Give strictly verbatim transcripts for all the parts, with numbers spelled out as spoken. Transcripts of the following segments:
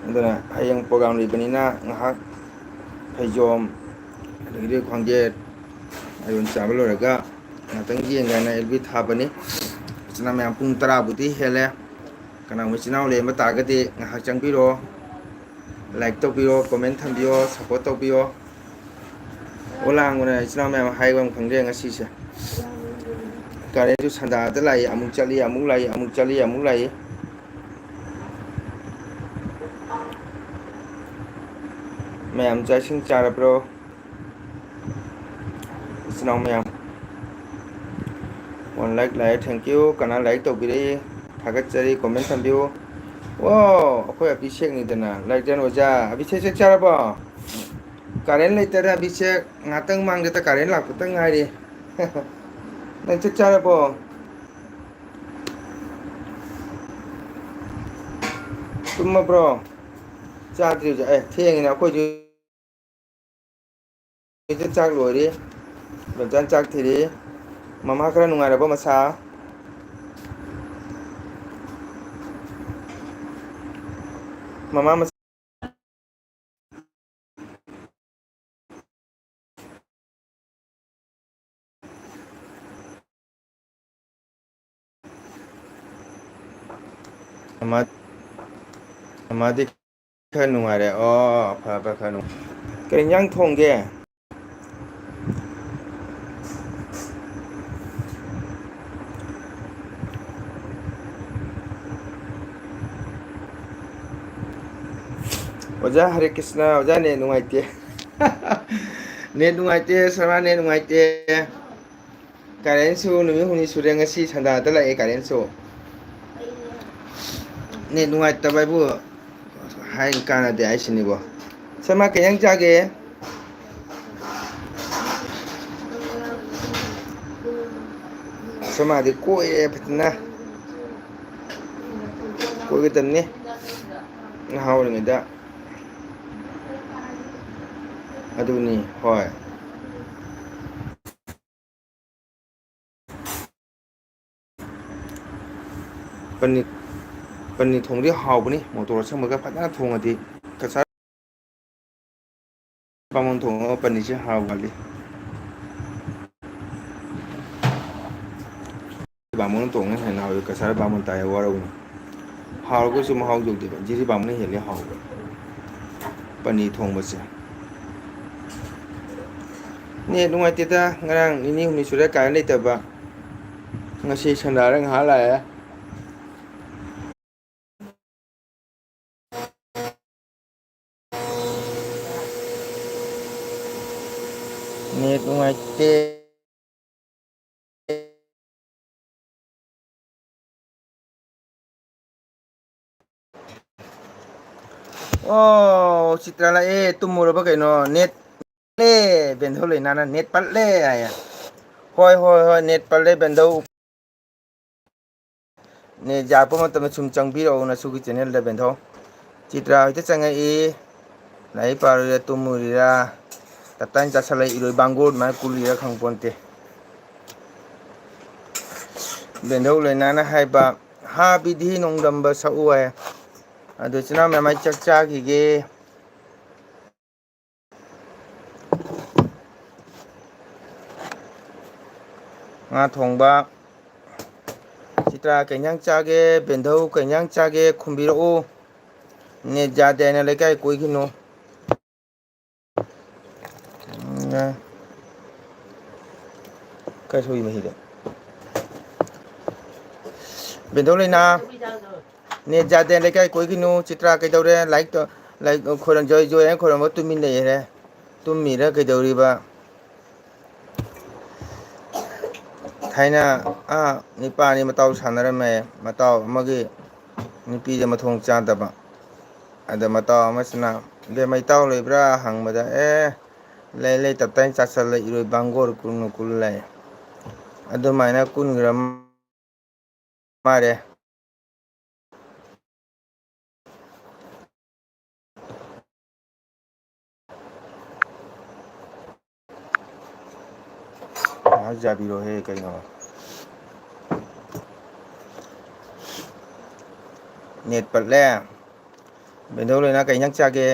ꯑꯗꯨꯅ ꯍꯌꯦꯡ program ꯂꯩꯕꯅꯤꯅ ꯉꯥꯏꯍꯥꯛ ꯐꯩꯖꯣꯝ, ꯑꯗꯒꯤꯗꯤ ꯈ꯭ꯋꯥꯡꯖꯦꯠ, ꯑꯥꯏꯔꯣꯟ ꯆꯥꯕ ꯂꯣꯏꯔꯒ ꯉꯥꯛꯇꯪ ꯌꯦꯡꯒꯦꯅ ꯑꯦꯜ ꯕꯤ ꯊꯥꯕꯅꯤ꯫ ꯏꯆꯤꯟ ꯏꯅꯥꯎ ꯃꯌꯥꯝ, ꯄꯨꯡ ꯇꯔꯥꯕꯨꯗꯤ ꯍꯦꯜꯂꯦ꯫ ꯀꯅꯥꯒꯨꯝꯕ ꯏꯆꯤꯟ ꯏꯅꯥꯎ ꯂꯩꯔꯝꯕ ꯇꯥꯔꯒꯗꯤ ꯉꯥꯏꯍꯥꯛ ꯆꯪꯕꯤꯔꯣ, like ꯇꯧꯕꯤꯌꯣ, comment ꯊꯝꯕꯤꯌꯣ, support ꯇꯧꯕꯤꯌꯣ꯫ ꯑꯣ, ꯂꯥꯡꯕꯅ ꯏꯆꯤꯟ ꯏꯅꯥꯎ ꯃꯌꯥꯝ ꯍꯥꯏꯕ ꯑꯃ ꯈꯪꯗ꯭ꯔꯦ ꯉꯁꯤꯁꯦ꯫ ꯀꯔꯦꯟꯁꯨ ꯁꯟꯗꯥꯗ ꯂꯥꯛꯏ, ꯑꯃꯨꯛ ꯆꯠꯂꯤ, ꯑꯃꯨꯛ ꯂꯥꯛꯏ, ꯑꯃꯨꯛ ꯆꯠꯂꯤ, ꯑꯃꯨꯛ ꯂꯥꯛꯏ꯫ ꯃꯌꯥꯝ ꯆꯥꯛ ꯏꯁꯤꯡ ꯆꯥꯔꯕ꯭ꯔꯣ? ꯏꯆꯤꯟ ꯏꯅꯥꯎ ꯃꯌꯥꯝ꯫ One like ꯂꯥꯛꯑꯦ, thank you꯫ ꯀꯅꯥ like ꯇꯧꯕꯤꯔꯛꯏ? ꯊꯥꯒꯠꯆꯔꯤ, comment ꯊꯝꯕꯤꯌꯨ꯫ ꯑꯣ, ꯑꯩꯈꯣꯏ ꯑꯕꯤꯁꯦꯛꯅꯤꯗꯅ, ꯂꯥꯏꯖꯟ ꯑꯣꯖꯥ꯫ ꯑꯕꯤꯁꯦꯛ, ꯆꯥꯛ ꯆꯥꯔꯕꯣ? ꯀꯔꯦꯟ ꯂꯩꯇꯔꯦ ꯑꯕꯤꯁꯦꯛ, ꯉꯥꯛꯇꯪ ꯃꯥꯡꯗꯇ ꯀꯔꯦꯟ ꯂꯥꯛꯄꯇ ꯉꯥꯏꯔꯤ꯫ ꯅꯪ ꯆꯥꯛ ꯆꯥꯔꯕꯣ? ꯇꯨꯝꯃꯕ꯭ꯔꯣ? ꯆꯥꯗ꯭ꯔꯤ ꯍꯧꯖꯤꯛ꯫ ꯑꯦ, ꯊꯦꯡꯉꯤꯅ ꯑꯩꯈꯣꯏꯁꯨ꯫ ꯍꯧꯖꯤꯛꯇ ꯆꯥꯛ ꯂꯣꯏꯔꯤ꯫ ꯕꯦꯝꯆꯥꯟ ꯆꯥꯛ ꯊꯤꯔꯤ꯫ ꯃꯃꯥ ꯈꯔ ꯅꯨꯡꯉꯥꯏꯔꯕꯣ ꯃꯁꯥ? ꯃꯃꯥ ꯃꯁꯥ ꯃꯃꯥ-, ꯃꯃꯥꯗꯤ ꯈꯔ ꯅꯨꯡꯉꯥꯏꯔꯦ꯫ ꯑꯣ, ꯐꯔꯦ, ꯐꯔꯦ, ꯈꯔ ꯅꯨꯡꯉꯥꯏ꯫ ꯀꯔꯤ ꯏꯟꯖꯥꯡ ꯊꯣꯡꯒꯦ? ꯑꯣꯖꯥ ꯍꯔꯦ ꯀ꯭ꯔꯤꯁꯅ, ꯑꯣꯖꯥ ꯅꯦꯠ ꯅꯨꯡꯉꯥꯏꯇꯦ꯫ ꯅꯦꯠ ꯅꯨꯡꯉꯥꯏꯇꯦ, ꯁꯔꯃ ꯅꯦꯠ ꯅꯨꯡꯉꯥꯏꯇꯦ꯫ ꯀꯔꯦꯟꯁꯨ ꯅꯨꯃꯤꯠ ꯍꯨꯝꯅꯤ ꯁꯨꯔꯦ, ꯉꯁꯤ ꯁꯟꯗꯥꯗ ꯂꯥꯛꯑꯦ ꯀꯔꯦꯟꯁꯨ꯫ ꯅꯦꯠ ꯅꯨꯡꯉꯥꯏꯇꯕ ꯍꯥꯏꯕꯨ ꯍꯥꯏ ꯀꯥꯟꯅꯗꯦ ꯍꯥꯏꯁꯤꯅꯤꯕꯣ꯫ ꯁꯔꯃ ꯀꯩ ꯏꯟꯖꯥꯡ ꯆꯥꯒꯦ? ꯁꯔꯃꯗꯤ ꯀꯣꯏꯔꯦ ꯐꯖꯅ꯫ ꯀꯣꯏꯒꯗꯕꯅꯤ ꯅꯍꯥ ꯑꯣꯏꯔꯤꯉꯩꯗ꯫ ꯑꯗꯨꯅꯤ, ꯍꯣꯏ꯫ ꯄꯅꯤꯔ, ꯄꯅꯤꯔ ꯊꯣꯡꯕꯗꯤ ꯍꯥꯎꯕꯅꯤ, ꯃꯣꯇꯣꯔ ꯑꯁꯪꯕꯒ ꯐꯖꯅ ꯊꯣꯡꯉꯗꯤ꯫ ꯀꯆꯥꯔ ꯕꯥꯃꯣꯟ ꯊꯣꯡꯉꯒ ꯄꯅꯤꯔꯁꯦ ꯍꯥꯎꯒꯜꯂꯤ꯫ ꯕꯥꯃꯣꯟ ꯊꯣꯡꯉꯦ ꯍꯦꯟꯅ ꯍꯥꯎꯋꯤ, ꯀꯆꯥꯔ ꯕꯥꯃꯣꯟ ꯇꯥꯏ ꯋꯥꯔꯧꯅ꯫ ꯍꯥꯎꯔꯒꯁꯨ ꯃꯍꯥꯎ ꯌꯧꯗꯦꯕ, ꯖꯤꯔꯤ ꯕꯥꯃꯣꯟꯅ ꯍꯦꯜꯂꯤ ꯍꯥꯎꯕ꯫ ꯄꯅꯤꯔ ꯊꯣꯡꯕꯁꯦ꯫ ꯅꯦꯠ ꯅꯨꯡꯉꯥꯏꯇꯦꯗ, ꯉꯔꯥꯡ ꯅꯤꯅꯤ ꯍꯨꯝꯅꯤ ꯁꯨꯔꯦ ꯀꯥꯏꯅ ꯂꯩꯇꯕ꯫ ꯉꯁꯤ ꯁꯟꯗꯥꯔ ꯉꯥꯏꯍꯥꯛ ꯂꯥꯛꯑꯦ꯫ ꯅꯦꯠ ꯅꯨꯡꯉꯥꯏꯇꯦ꯫ ꯑꯣ, ꯆꯤꯇ꯭ꯔꯥ ꯂꯥꯛꯑꯦ, ꯇꯨꯝꯃꯨꯔꯕ ꯀꯩꯅꯣ? ꯅꯦꯠ ꯄꯠꯂꯦ, ꯕꯦꯟꯙꯧ ꯂꯩꯅꯥꯅ ꯅꯦꯠ ꯄꯠꯂꯦ ꯍꯥꯏꯌꯦ꯫ ꯍꯣꯏ, ꯍꯣꯏ, ꯍꯣꯏ, ꯅꯦꯠ ꯄꯠꯂꯦ, ꯕꯦꯟꯙꯧ꯫ ꯅꯦꯠ ꯌꯥꯔꯛꯄ ꯃꯇꯝꯗ ꯁꯨꯝ ꯆꯪꯕꯤꯔꯛꯑꯣ, ꯅꯁꯨꯒꯤ ꯆꯦꯅꯦꯜꯗ, ꯕꯦꯟꯙꯧ꯫ ꯆꯤꯇ꯭ꯔꯥ ꯍꯣꯏꯗ ꯆꯪꯉꯛꯏ꯫ ꯂꯥꯏꯔꯤꯛ ꯄꯥꯔꯨꯔꯤꯔꯥ, ꯇꯨꯝꯃꯨꯔꯤꯔꯥ, ꯇꯞꯇꯥꯏꯅ ꯆꯥꯁꯜꯂꯛꯏ, ꯏꯔꯣꯏ ꯕꯥꯡꯒꯣꯔ ꯑꯗꯨꯃꯥꯏꯅ ꯀꯨꯜꯂꯤꯔꯥ ꯈꯪꯄꯣꯟꯇꯦ꯫ ꯕꯦꯟꯙꯧ ꯂꯩꯅꯥꯅ ꯍꯥꯏꯕ, "ꯍꯥ ꯕꯤꯙꯤ ꯅꯣꯡꯗꯝꯕ ꯁꯛꯎ" ꯍꯥꯏ꯫ ꯑꯗꯨ ꯏꯆꯤꯟ ꯏꯅꯥꯎ ꯃꯌꯥꯝ, ꯑꯩ ꯆꯥꯛ ꯆꯥꯈꯤꯒꯦ꯫ ꯉꯥ ꯊꯣꯡꯕ꯫ ꯆꯤꯇ꯭ꯔꯥ ꯀꯩ ꯏꯟꯖꯥꯡ ꯆꯥꯒꯦ? ꯕꯦꯟꯙꯧ ꯀꯩ ꯏꯟꯖꯥꯡ ꯆꯥꯒꯦ? ꯈꯨꯝꯕꯤꯔꯛꯎ꯫ ꯅꯦꯠ ꯌꯥꯗꯦ ꯍꯥꯏꯅ ꯂꯩꯀꯥꯏ ꯀꯣꯏꯈꯤꯅꯨ꯫ ꯎꯝ, ꯀꯩ ꯁꯣꯏ ꯃꯍꯤꯗ? ꯕꯦꯟꯗꯧ ꯂꯩꯅꯥ, ꯅꯦꯠ ꯌꯥꯗꯦ, ꯂꯩꯀꯥꯏ ꯀꯣꯏꯈꯤꯅꯨ꯫ ꯆꯤꯇ꯭ꯔꯥ ꯀꯩꯗꯧꯔꯦ? ꯂꯥꯏꯛ ꯇꯧ-, ꯂꯥꯏꯛ ꯈꯣꯏꯔꯝ-, ꯖꯣꯏ ꯖꯣꯏ ꯍꯥꯏꯅ ꯈꯣꯏꯔꯝꯕ ꯇꯨꯃꯤꯟ ꯂꯩꯈ꯭ꯔꯦ꯫ ꯇꯨꯝꯃꯤꯔ ꯀꯩꯗꯧꯔꯤꯕ? ꯊꯥꯏꯅ, ꯑꯥ, ꯅꯤꯄꯥ ꯑꯅꯤ ꯃꯇꯥꯎ ꯁꯥꯟꯅꯔꯝꯃꯦ꯫ ꯃꯇꯥꯎ ꯑꯃꯒꯤ ꯅꯨꯄꯤꯗ ꯃꯊꯣꯡ ꯆꯥꯗꯕ꯫ ꯑꯗ ꯃꯇꯥꯎ ꯑꯃꯁꯤꯅ, "ꯏꯕꯦꯝꯃ, ꯏꯇꯥꯎ ꯂꯩꯕ꯭ꯔꯥ?" ꯍꯪꯕꯗ, "ꯑꯦ, ꯂꯩ, ꯂꯩ, ꯇꯞꯇꯥꯏ ꯆꯥꯁꯜꯂ ꯏꯔꯣꯏ ꯕꯥꯡꯒꯣꯔ ꯀꯨꯜꯅ ꯀꯨꯜ ꯂꯩ꯫ ꯑꯗꯨꯃꯥꯏꯅ ꯀꯨꯟꯈ꯭ꯔ ꯃꯥꯜꯂꯦ꯫" ꯉꯥꯏꯍꯥꯛ ꯌꯥꯕꯤꯔꯣꯍꯦ, ꯀꯩꯅꯣ? ꯅꯦꯠ ꯄꯠꯂꯦ꯫ ꯕꯦꯟꯗꯧ ꯂꯣꯏꯅ ꯀꯩ ꯏꯟꯖꯥꯡ ꯆꯥꯒꯦ?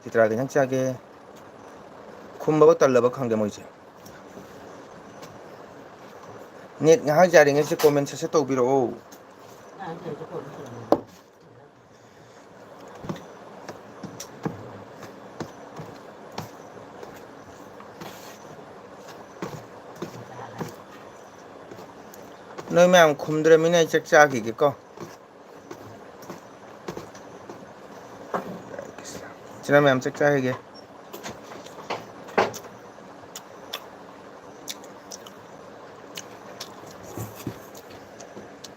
ꯆꯤꯇ꯭ꯔꯥ ꯀꯩ ꯏꯟꯖꯥꯡ ꯆꯥꯒꯦ? ꯈꯨꯝꯕꯕꯨ ꯇꯜꯂꯕ ꯈꯪꯗꯦ ꯃꯣꯏꯁꯦ꯫ ꯅꯦꯠ ꯉꯥꯏꯍꯥꯛ ꯌꯥꯔꯤꯉꯩꯁꯤ comment ꯁꯠ ꯁꯠ ꯇꯧꯕꯤꯔꯛꯑꯣ꯫ ꯅꯣꯏ ꯃꯌꯥꯝ ꯈꯨꯝꯗ꯭ꯔꯃꯤꯅ ꯑꯩ ꯆꯥꯛ ꯆꯥꯈꯤꯒꯦꯀꯣ꯫ ꯏꯆꯤꯟ ꯏꯅꯥꯎ ꯃꯌꯥꯝ ꯆꯥꯛ ꯆꯥꯈꯤꯒꯦ꯫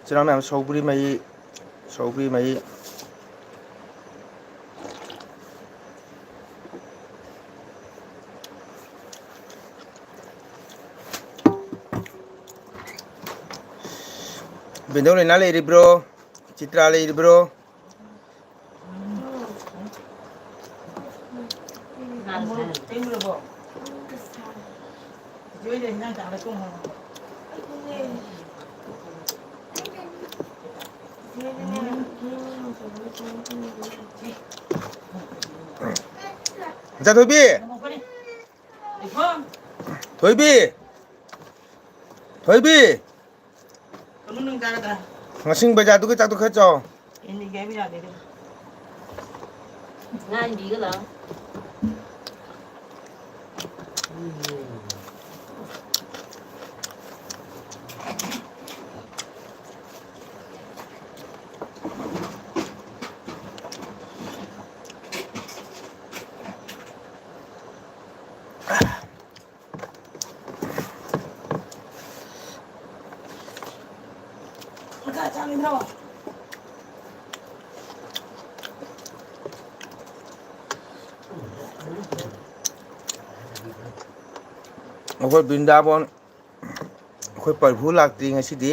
ꯏꯆꯤꯟ ꯏꯅꯥꯎ ꯃꯌꯥꯝ ꯁꯧꯒ꯭ꯔꯤ ꯃꯍꯤ, ꯁꯧꯒ꯭ꯔꯤ ꯃꯍꯤ꯫ ꯕꯦꯟꯗꯧ ꯂꯩꯅꯥ ꯂꯩꯔꯤꯕ꯭ꯔꯣ? ꯆꯤꯇ꯭ꯔꯥ ꯂꯩꯔꯤꯕ꯭ꯔꯣ? ꯆꯥꯊꯣꯏꯕꯤ! ꯊꯣꯏꯕꯤ! ꯊꯣꯏꯕꯤ! ꯉꯁꯤꯡ ꯕꯖꯥꯔꯗꯨꯒꯤ ꯆꯥꯛꯇꯣ ꯈꯔ ꯆꯥꯎ꯫ ꯉꯥ ꯏꯟꯕꯤꯒ ꯂꯥꯎ꯫ ꯑꯩꯈꯣꯏ ꯕ꯭ꯔꯤꯟꯗꯥꯕꯣꯟ, ꯑꯩꯈꯣꯏ ꯄ꯭ꯔꯚꯨ ꯂꯥꯛꯇ꯭ꯔꯤ ꯉꯁꯤꯗꯤ꯫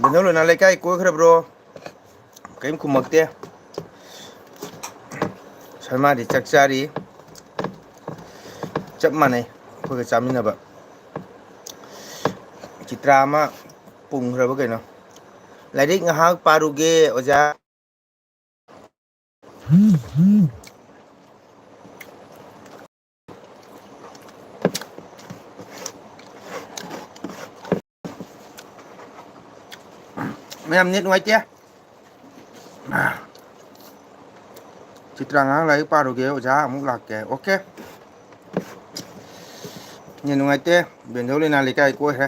ꯕꯦꯟꯗꯧ ꯂꯣꯏꯅꯥ ꯂꯩꯀꯥꯏ ꯀꯣꯏꯈ꯭ꯔꯕ꯭ꯔꯣ? ꯀꯔꯤꯝ ꯈꯨꯝꯃꯛꯇꯦ꯫ ꯁꯜꯃꯥꯗꯤ ꯆꯥꯛ ꯆꯥꯔꯤ꯫ ꯆꯞ ꯃꯥꯟꯅꯩ ꯑꯩꯈꯣꯏꯒ ꯆꯥꯃꯤꯟꯅꯕ꯫ ꯆꯤꯇ꯭ꯔꯥ ꯑꯃ ꯄꯨꯝꯈ꯭ꯔꯕ ꯀꯩꯅꯣ꯫ ꯂꯥꯏꯔꯤꯛ ꯉꯥꯏꯍꯥꯛ ꯄꯥꯔꯨꯒꯦ, ꯑꯣꯖꯥ꯫ ꯃꯌꯥꯝ, ꯅꯦꯠ ꯅꯨꯡꯉꯥꯏꯇꯦ꯫ ꯆꯤꯇ꯭ꯔꯥ, ꯉꯥꯏꯍꯥꯛ ꯂꯥꯏꯔꯤꯛ ꯄꯥꯔꯨꯒꯦ, ꯑꯣꯖꯥ ꯑꯃꯨꯛ ꯂꯥꯛꯀꯦ꯫ ꯑꯣꯀꯦ꯫ ꯅꯦꯠ ꯅꯨꯡꯉꯥꯏꯇꯦ꯫ ꯕꯦꯟꯖꯧ ꯂꯤꯅꯥ ꯂꯩꯀꯥꯏ ꯀꯣꯏꯈ꯭ꯔꯦ꯫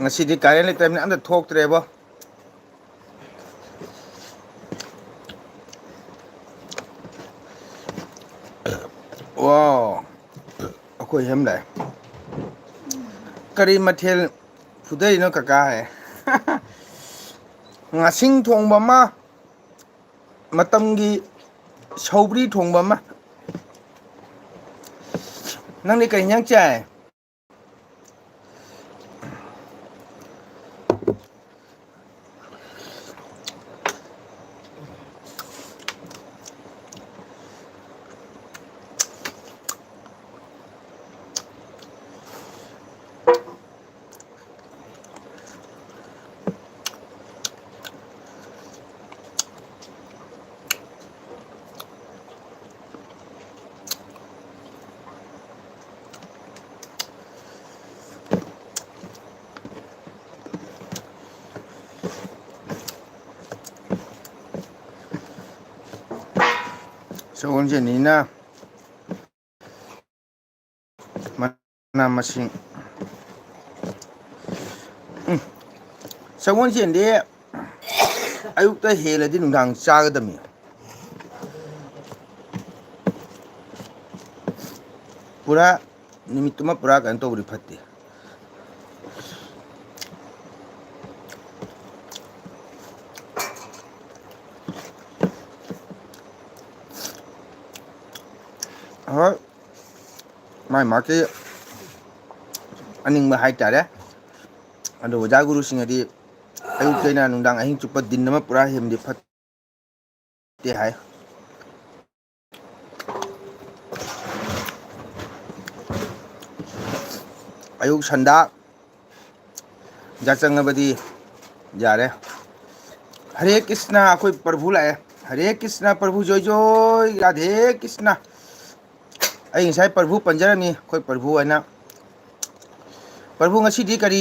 ꯉꯁꯤꯗꯤ ꯀꯔꯦꯟ ꯂꯩꯇ꯭ꯔꯕꯅꯤꯅ ꯑꯝꯇ ꯊꯣꯛꯇ꯭ꯔꯦꯕꯣ꯫ ꯋꯥꯎ꯫ ꯑꯩꯈꯣꯏ ꯍꯦꯝ ꯂꯥꯛꯑꯦ꯫ "ꯀꯔꯤ ꯃꯊꯦꯜ ꯐꯨꯊꯔꯤꯅꯣ ꯀꯀꯥ?" ꯍꯥꯏ꯫ ꯉꯥꯁꯤꯡ ꯊꯣꯡꯕ ꯑꯃ, ꯃꯇꯝꯒꯤ ꯁꯧꯒ꯭ꯔꯤ ꯊꯣꯡꯕ ꯑꯃ꯫ ꯅꯪꯗꯤ ꯀꯩ ꯏꯟꯖꯥꯡ ꯆꯥꯏ? ꯁꯒꯣꯜꯁꯦꯟꯅꯤꯅ ꯃꯅꯥ ꯃꯁꯤꯡ꯫ ꯎꯝ꯫ ꯁꯒꯣꯜꯁꯦꯟꯗꯤ ꯑꯌꯨꯛꯇ ꯍꯦꯜꯂꯗꯤ ꯅꯨꯡꯗꯥꯡ ꯆꯥꯒꯗꯕꯅꯤ꯫ ꯄꯨꯔꯥ ꯅꯨꯃꯤꯠꯇꯨꯃ ꯄꯨꯔꯥ ꯀꯩꯅꯣ ꯇꯧꯕꯗꯤ ꯐꯠꯇꯦ꯫ ꯍꯣꯏ, ꯃꯥꯏ ꯃꯥꯒꯤ ꯑꯅꯤꯡꯕ ꯍꯥꯏꯇꯥꯔꯦ꯫ ꯑꯗꯣ ꯑꯣꯖꯥ ꯒꯨꯔꯨꯁꯤꯡꯅꯗꯤ ꯑꯌꯨꯛꯇꯩꯅ ꯅꯨꯡꯗꯥꯡ ꯑꯍꯤꯡ ꯆꯨꯞꯄ ꯗꯤꯟ ꯑꯃ ꯄꯨꯔꯥ ꯍꯦꯟꯕꯗꯤ ꯐꯠꯇꯦ ꯍꯥꯏ꯫ ꯑꯌꯨꯛ ꯁꯟꯗꯥ ꯌꯥꯆꯪꯉꯕꯗꯤ ꯌꯥꯔꯦ꯫ ꯍꯔꯦ ꯀ꯭ꯔꯤꯁꯅ, ꯑꯩꯈꯣꯏ ꯄ꯭ꯔꯚꯨ ꯂꯥꯛꯑꯦ꯫ ꯍꯔꯦ ꯀ꯭ꯔꯤꯁꯅ, ꯄ꯭ꯔꯚꯨ ꯖꯣꯏ ꯖꯣꯏ, ꯔꯥꯙꯦ ꯀ꯭ꯔꯤꯁꯅ꯫ ꯑꯩ ꯉꯁꯥꯏ ꯄ꯭ꯔꯚꯨ ꯄꯟꯖꯔꯝꯃꯤ, ꯑꯩꯈꯣꯏ ꯄ꯭ꯔꯚꯨ ꯍꯥꯏꯅ꯫ ꯄ꯭ꯔꯚꯨ ꯉꯁꯤꯗꯤ ꯀꯔꯤ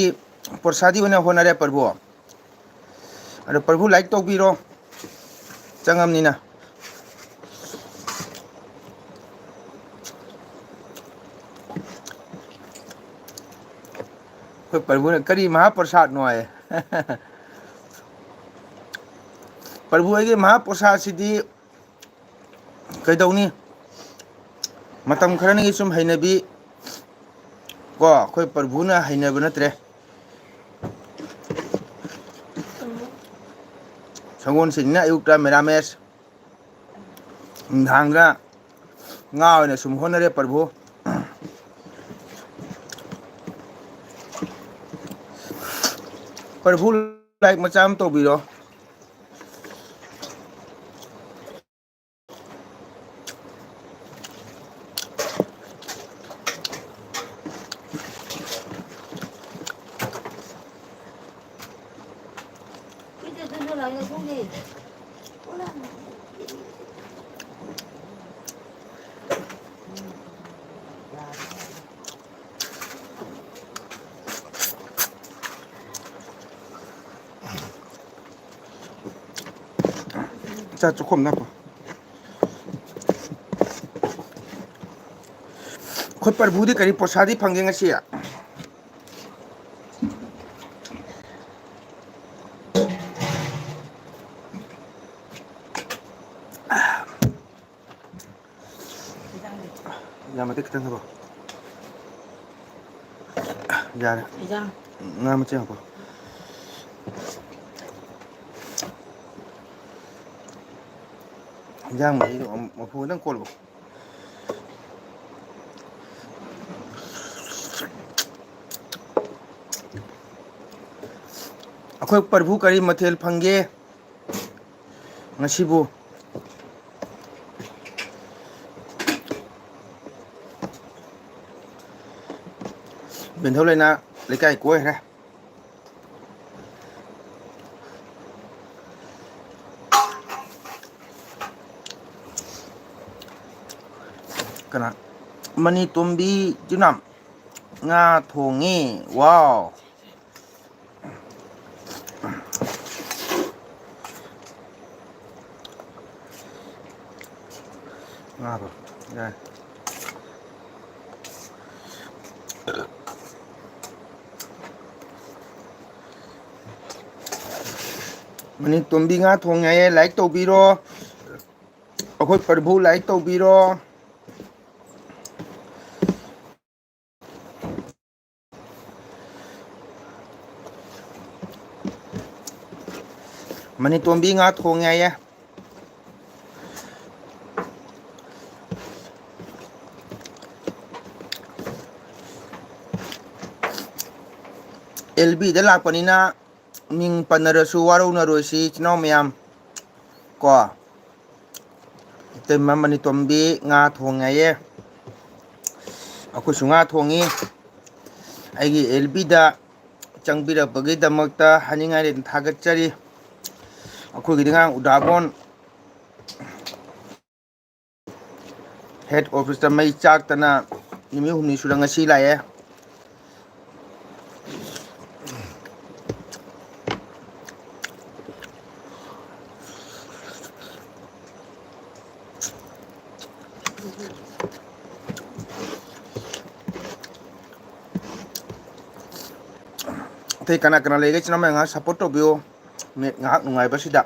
ꯄ꯭ꯔꯁꯥꯗꯤ ꯑꯣꯏꯅ ꯍꯣꯠꯅꯔꯦ ꯄ꯭ꯔꯚꯨ? ꯑꯗꯣ ꯄ꯭ꯔꯚꯨ ꯂꯥꯏꯛ ꯇꯧꯕꯤꯔꯣ, ꯆꯪꯉꯝꯅꯤꯅ꯫ ꯑꯩꯈꯣꯏ ꯄ꯭ꯔꯚꯨꯅ ꯀꯔꯤ ꯃꯍꯥꯄ꯭ꯔꯁꯥꯗꯅꯣ ꯍꯥꯏ꯫ ꯄ꯭ꯔꯚꯨ ꯑꯩꯒꯤ ꯃꯍꯥꯄ꯭ꯔꯁꯥꯗꯁꯤꯗꯤ ꯀꯩꯗꯧꯅꯤ? ꯃꯇꯝ ꯈꯔꯅꯤꯒꯤ ꯁꯨꯝ ꯍꯩꯅꯕꯤ ꯀꯣ, ꯑꯩꯈꯣꯏ ꯄ꯭ꯔꯚꯨꯅ ꯍꯩꯅꯕ ꯅꯠꯇ꯭ꯔꯦ꯫ ꯁꯒꯣꯜꯁꯦꯟꯅꯤꯅ ꯑꯌꯨꯛꯇ ꯃꯦꯔꯥꯃꯦꯁ, ꯅꯨꯡꯗꯥꯡꯗ ꯉꯥ ꯑꯣꯏꯅ ꯁꯨꯝ ꯍꯣꯠꯅꯔꯦ ꯄ꯭ꯔꯚꯨ꯫ ꯄ꯭ꯔꯚꯨ ꯂꯥꯏꯛ ꯃꯆꯥ ꯑꯃ ꯇꯧꯕꯤꯔꯣ꯫ ꯆꯥ ꯆꯥꯛꯈꯣꯝ ꯅꯞꯄꯣ꯫ ꯑꯩꯈꯣꯏ ꯄ꯭ꯔꯚꯨꯗꯤ ꯀꯔꯤ ꯄ꯭ꯔꯁꯥꯗꯤ ꯐꯪꯒꯦ ꯉꯁꯤ? ꯌꯥꯝ ꯃꯇꯦꯛ ꯈꯤꯇꯪ ꯍꯥꯞꯄꯣ꯫ ꯌꯥꯔꯦ꯫ ꯏꯟꯖꯥꯡ꯫ ꯉꯥ ꯃꯆꯦꯠ ꯍꯥꯞꯄꯣ꯫ ꯏꯟꯖꯥꯡ ꯃꯍꯤꯗꯣ ꯑꯃꯨꯛ ꯃꯐꯨ ꯈꯤꯇꯪ ꯀꯣꯠꯂꯨ꯫ ꯄ꯭ꯔꯚꯨ, ꯀꯔꯤ ꯃꯊꯦꯜ ꯐꯪꯒꯦ ꯉꯁꯤꯕꯨ? ꯕꯦꯟꯊꯧ ꯂꯩꯅꯥ ꯂꯩꯀꯥꯏ ꯀꯣꯏꯈ꯭ꯔꯦ꯫ ꯀꯅꯥ? ꯃꯅꯤꯇꯣꯝꯕꯤ ꯏꯆꯤꯟ ꯏꯅꯥꯎ ꯉꯥ ꯊꯣꯡꯉꯤ꯫ ꯋꯥꯎ! ꯉꯥꯗꯣ ꯌꯥꯏ꯫ ꯃꯅꯤꯇꯣꯝꯕꯤ ꯉꯥ ꯊꯣꯡꯉꯦ ꯍꯥꯏꯌꯦ, ꯂꯥꯏꯛ ꯇꯧꯕꯤꯔꯣ꯫ ꯑꯩꯈꯣꯏ ꯄ꯭ꯔꯚꯨ ꯂꯥꯏꯛ ꯇꯧꯕꯤꯔꯣ꯫ ꯃꯅꯤꯇꯣꯝꯕꯤ ꯉꯥ ꯊꯣꯡꯉꯦ ꯍꯥꯏꯌꯦ꯫ ꯑꯦꯜ ꯕꯤꯗ ꯂꯥꯛꯄꯅꯤꯅ ꯃꯤꯡ ꯄꯟꯅꯔꯁꯨ ꯋꯥꯔꯧꯅꯔꯣꯏꯁꯤ ꯏꯆꯤꯟ ꯏꯅꯥꯎ ꯃꯌꯥꯝ꯫ ꯀꯣ, ꯏꯇꯩꯃ ꯃꯅꯤꯇꯣꯝꯕꯤ ꯉꯥ ꯊꯣꯡꯉꯦ ꯍꯥꯏꯌꯦ꯫ ꯑꯩꯈꯣꯏꯁꯨ ꯉꯥ ꯊꯣꯡꯉꯤ꯫ ꯑꯩꯒꯤ ꯑꯦꯜ ꯕꯤꯗ ꯆꯪꯕꯤꯔꯛꯄꯒꯤꯗꯃꯛꯇ ꯍꯥꯏꯅꯤꯡꯉꯥꯏ ꯂꯩꯇꯅ ꯊꯥꯒꯠꯆꯔꯤ꯫ ꯑꯩꯈꯣꯏꯒꯤꯗꯤ ꯉꯔꯥꯡ ꯎꯗꯥꯕꯣꯟ ꯍꯦꯠ ꯑꯣꯐꯤꯁꯇ ꯃꯩ ꯆꯥꯛꯇꯅ ꯅꯨꯃꯤꯠ ꯍꯨꯝꯅꯤ ꯁꯨꯔ ꯉꯁꯤ ꯂꯥꯛꯑꯦ꯫ ꯑꯇꯩ ꯀꯅꯥ ꯀꯅꯥ ꯂꯩꯒꯦ? ꯏꯆꯤꯟ ꯏꯅꯥꯎ ꯃꯌꯥꯝ ꯉꯥꯏꯍꯥꯛ ꯁꯞꯄꯣꯔꯠ ꯇꯧꯕꯤꯌꯨ꯫ ꯅꯦꯠ ꯉꯥꯏꯍꯥꯛ ꯅꯨꯡꯉꯥꯏꯕꯁꯤꯗ꯫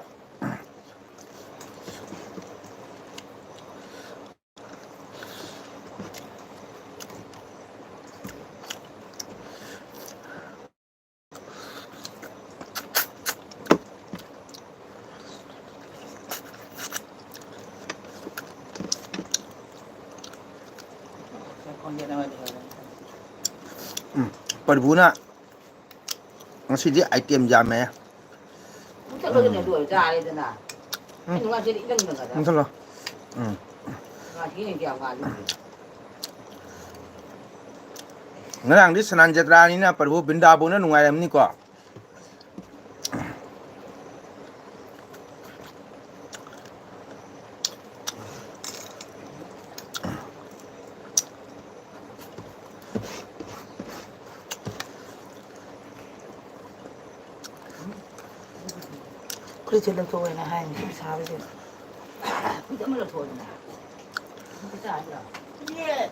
ꯎꯝ, ꯄ꯭ꯔꯚꯨꯅ ꯉꯁꯤꯗꯤ ꯑꯥꯏꯇꯦꯝ ꯌꯥꯝꯃꯦ꯫ ꯑꯗꯨꯅ ꯑꯗꯨ ꯑꯣꯏꯔ ꯆꯥꯔꯦꯗꯅ꯫ ꯎꯝ꯫ ꯑꯩ ꯅꯨꯡꯉꯥꯏꯁꯤꯗꯤ ꯏꯪꯉꯝꯒꯗ꯭ꯔꯥ? ꯃꯨꯟꯊꯠꯂꯣ꯫ ꯎꯝ꯫ ꯉꯥꯁꯤꯅ ꯀꯌꯥꯝ ꯉꯥꯜꯂꯤ? ꯉꯔꯥꯡꯗꯤ ꯁꯅꯥꯟ ꯖꯇ꯭ꯔꯥꯅꯤꯅ ꯄ꯭ꯔꯚꯨ ꯕ꯭ꯔꯤꯟꯗꯥꯕꯣꯟꯅ ꯅꯨꯡꯉꯥꯏꯔꯝꯅꯤꯀꯣ꯫ ꯐꯨꯔꯤꯠꯁꯦ ꯂꯧꯊꯣꯛꯑꯣꯅ ꯍꯥꯏꯅꯤ ꯁꯤ ꯁꯥꯕꯁꯦ꯫ ꯐꯨꯔꯤꯠ ꯑꯃ ꯂꯧꯊꯣꯛꯑꯣꯗꯅ꯫ ꯐꯨꯔꯤꯠ ꯆꯥ ꯍꯥꯏꯕ꯭ꯔꯣ? ꯌꯦ꯫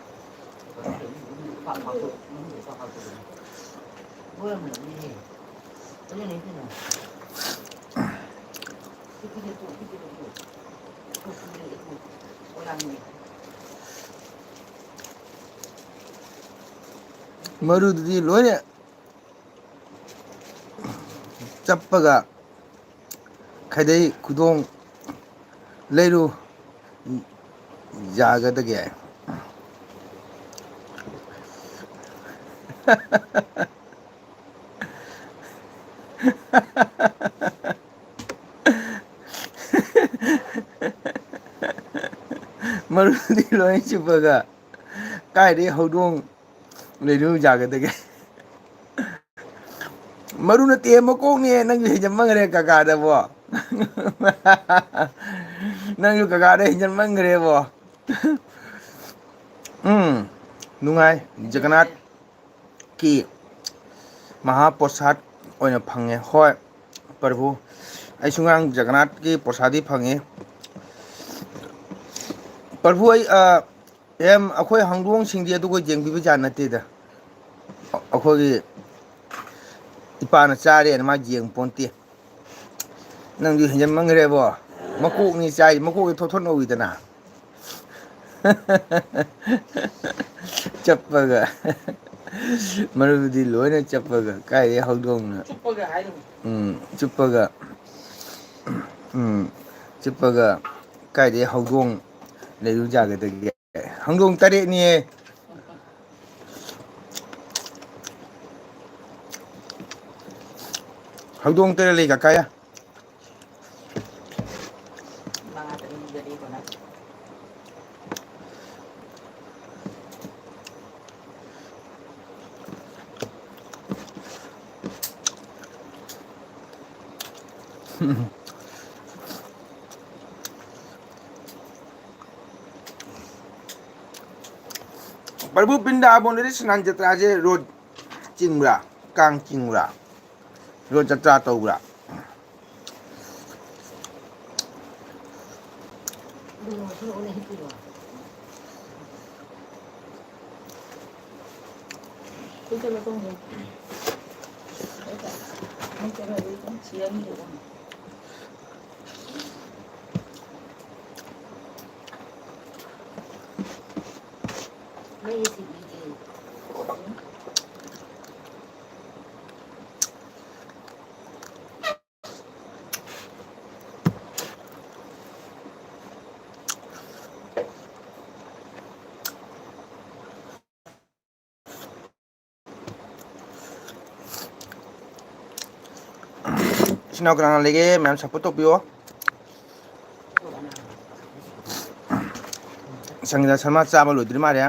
ꯕꯣꯏ ꯑꯃ ꯂꯧꯅꯤꯡꯉꯦ꯫ ꯑꯗꯨꯅꯦ ꯀꯩꯅꯣ꯫ ꯃꯔꯨꯗꯨꯗꯤ ꯂꯣꯏꯅ ꯆꯞꯄꯒ ꯈꯩꯗꯩ ꯈꯨꯗꯣꯡ ꯂꯩꯔꯨ ꯌꯥꯒꯗꯒꯦ? ꯃꯔꯨꯗꯤ ꯂꯣꯏ ꯆꯨꯞꯄꯒ ꯀꯥꯏꯗꯩ ꯍꯧꯗꯣꯡ ꯂꯩꯅꯨ ꯌꯥꯒꯗꯒꯦ? ꯃꯔꯨ ꯅꯠꯇꯦ, ꯃꯀꯣꯛꯅꯦ꯫ ꯅꯪꯁꯨ ꯍꯦꯟꯖꯟꯃꯟꯈ꯭ꯔꯦ ꯀꯀꯥꯗꯕꯣ꯫ ꯅꯪꯁꯨ ꯀꯀꯥꯗ ꯍꯦꯟꯖꯟꯃꯟꯈ꯭ꯔꯦꯕꯣ꯫ ꯎꯝ, ꯅꯨꯡꯉꯥꯏ꯫ ꯖꯒꯅꯥꯊ ꯀꯤ ꯃꯍꯥꯄ꯭ꯔꯁꯥꯗ ꯑꯣꯏꯅ ꯐꯪꯉꯦ꯫ ꯍꯣꯏ, ꯄ꯭ꯔꯚꯨ, ꯑꯩꯁꯨ ꯉꯔꯥꯡ ꯖꯒꯅꯥꯊꯀꯤ ꯄ꯭ꯔꯁꯥꯗꯤ ꯐꯪꯉꯤ꯫ ꯄ꯭ꯔꯚꯨ, ꯑꯩ, ꯑ, ꯑꯦꯝ, ꯑꯩꯈꯣꯏ ꯍꯧꯗꯣꯡꯁꯤꯡꯗꯤ ꯑꯗꯨꯒ ꯌꯦꯡꯕꯤꯕ ꯖꯥꯠ ꯅꯠꯇꯦꯗ꯫ ꯑꯩꯈꯣꯏꯒꯤ ꯏꯄꯥꯅ ꯆꯥꯔꯦꯅ ꯃꯥ ꯌꯦꯡ ꯄꯣꯟꯇꯦ꯫ ꯅꯪꯁꯨ ꯍꯦꯟꯖꯟꯃꯟꯈ꯭ꯔꯦꯕꯣ꯫ ꯃꯀꯣꯛꯅꯤ ꯆꯥꯏ, ꯃꯀꯣꯛꯇꯤ ꯊꯣꯠ ꯊꯣꯠ ꯅꯧꯏꯗꯅ꯫ ꯆꯞꯄꯒ꯫ ꯃꯔꯨꯗꯤ ꯂꯣꯏꯅ ꯆꯞꯄꯒ꯫ ꯀꯥꯏꯗꯩ ꯍꯧꯗꯣꯡꯅ? ꯆꯨꯞꯄꯒ ꯍꯥꯏꯅꯤ꯫ ꯎꯝ, ꯆꯨꯞꯄꯒ꯫ ꯎꯝ, ꯆꯨꯞꯄꯒ꯫ ꯀꯥꯏꯗꯩ ꯍꯧꯗꯣꯡ ꯂꯩꯔꯨ ꯌꯥꯒꯗꯒꯦ? ꯍꯧꯗꯣꯡ ꯇꯔꯦꯠꯅꯤꯌꯦ꯫ ꯍꯧꯗꯣꯡ ꯇꯔꯦꯠ ꯂꯩ, ꯀꯀꯥꯌꯥ꯫ ꯄ꯭ꯔꯚꯨ ꯕ꯭ꯔꯤꯟꯗꯥꯕꯣꯟꯗꯗꯤ ꯁꯅꯥꯟ ꯖꯇ꯭ꯔꯥꯁꯦ ꯔꯣꯠ ꯆꯤꯡꯕ꯭ꯔꯥ? ꯀꯥꯡ ꯆꯤꯡꯕ꯭ꯔꯥ? ꯔꯣꯠ ꯖꯇ꯭ꯔꯥ ꯇꯧꯕ꯭ꯔꯥ? ꯏꯆꯤꯟ ꯏꯅꯥꯎ ꯀꯅꯥ ꯀꯅꯥ ꯂꯩꯒꯦ? ꯃꯌꯥꯝ support ꯇꯧꯕꯤꯌꯣ꯫ ꯁꯪꯒꯤꯇꯥ ꯁꯔꯃ ꯆꯥꯕ ꯂꯣꯏꯗ꯭ꯔꯤ ꯃꯥꯜꯂꯦ꯫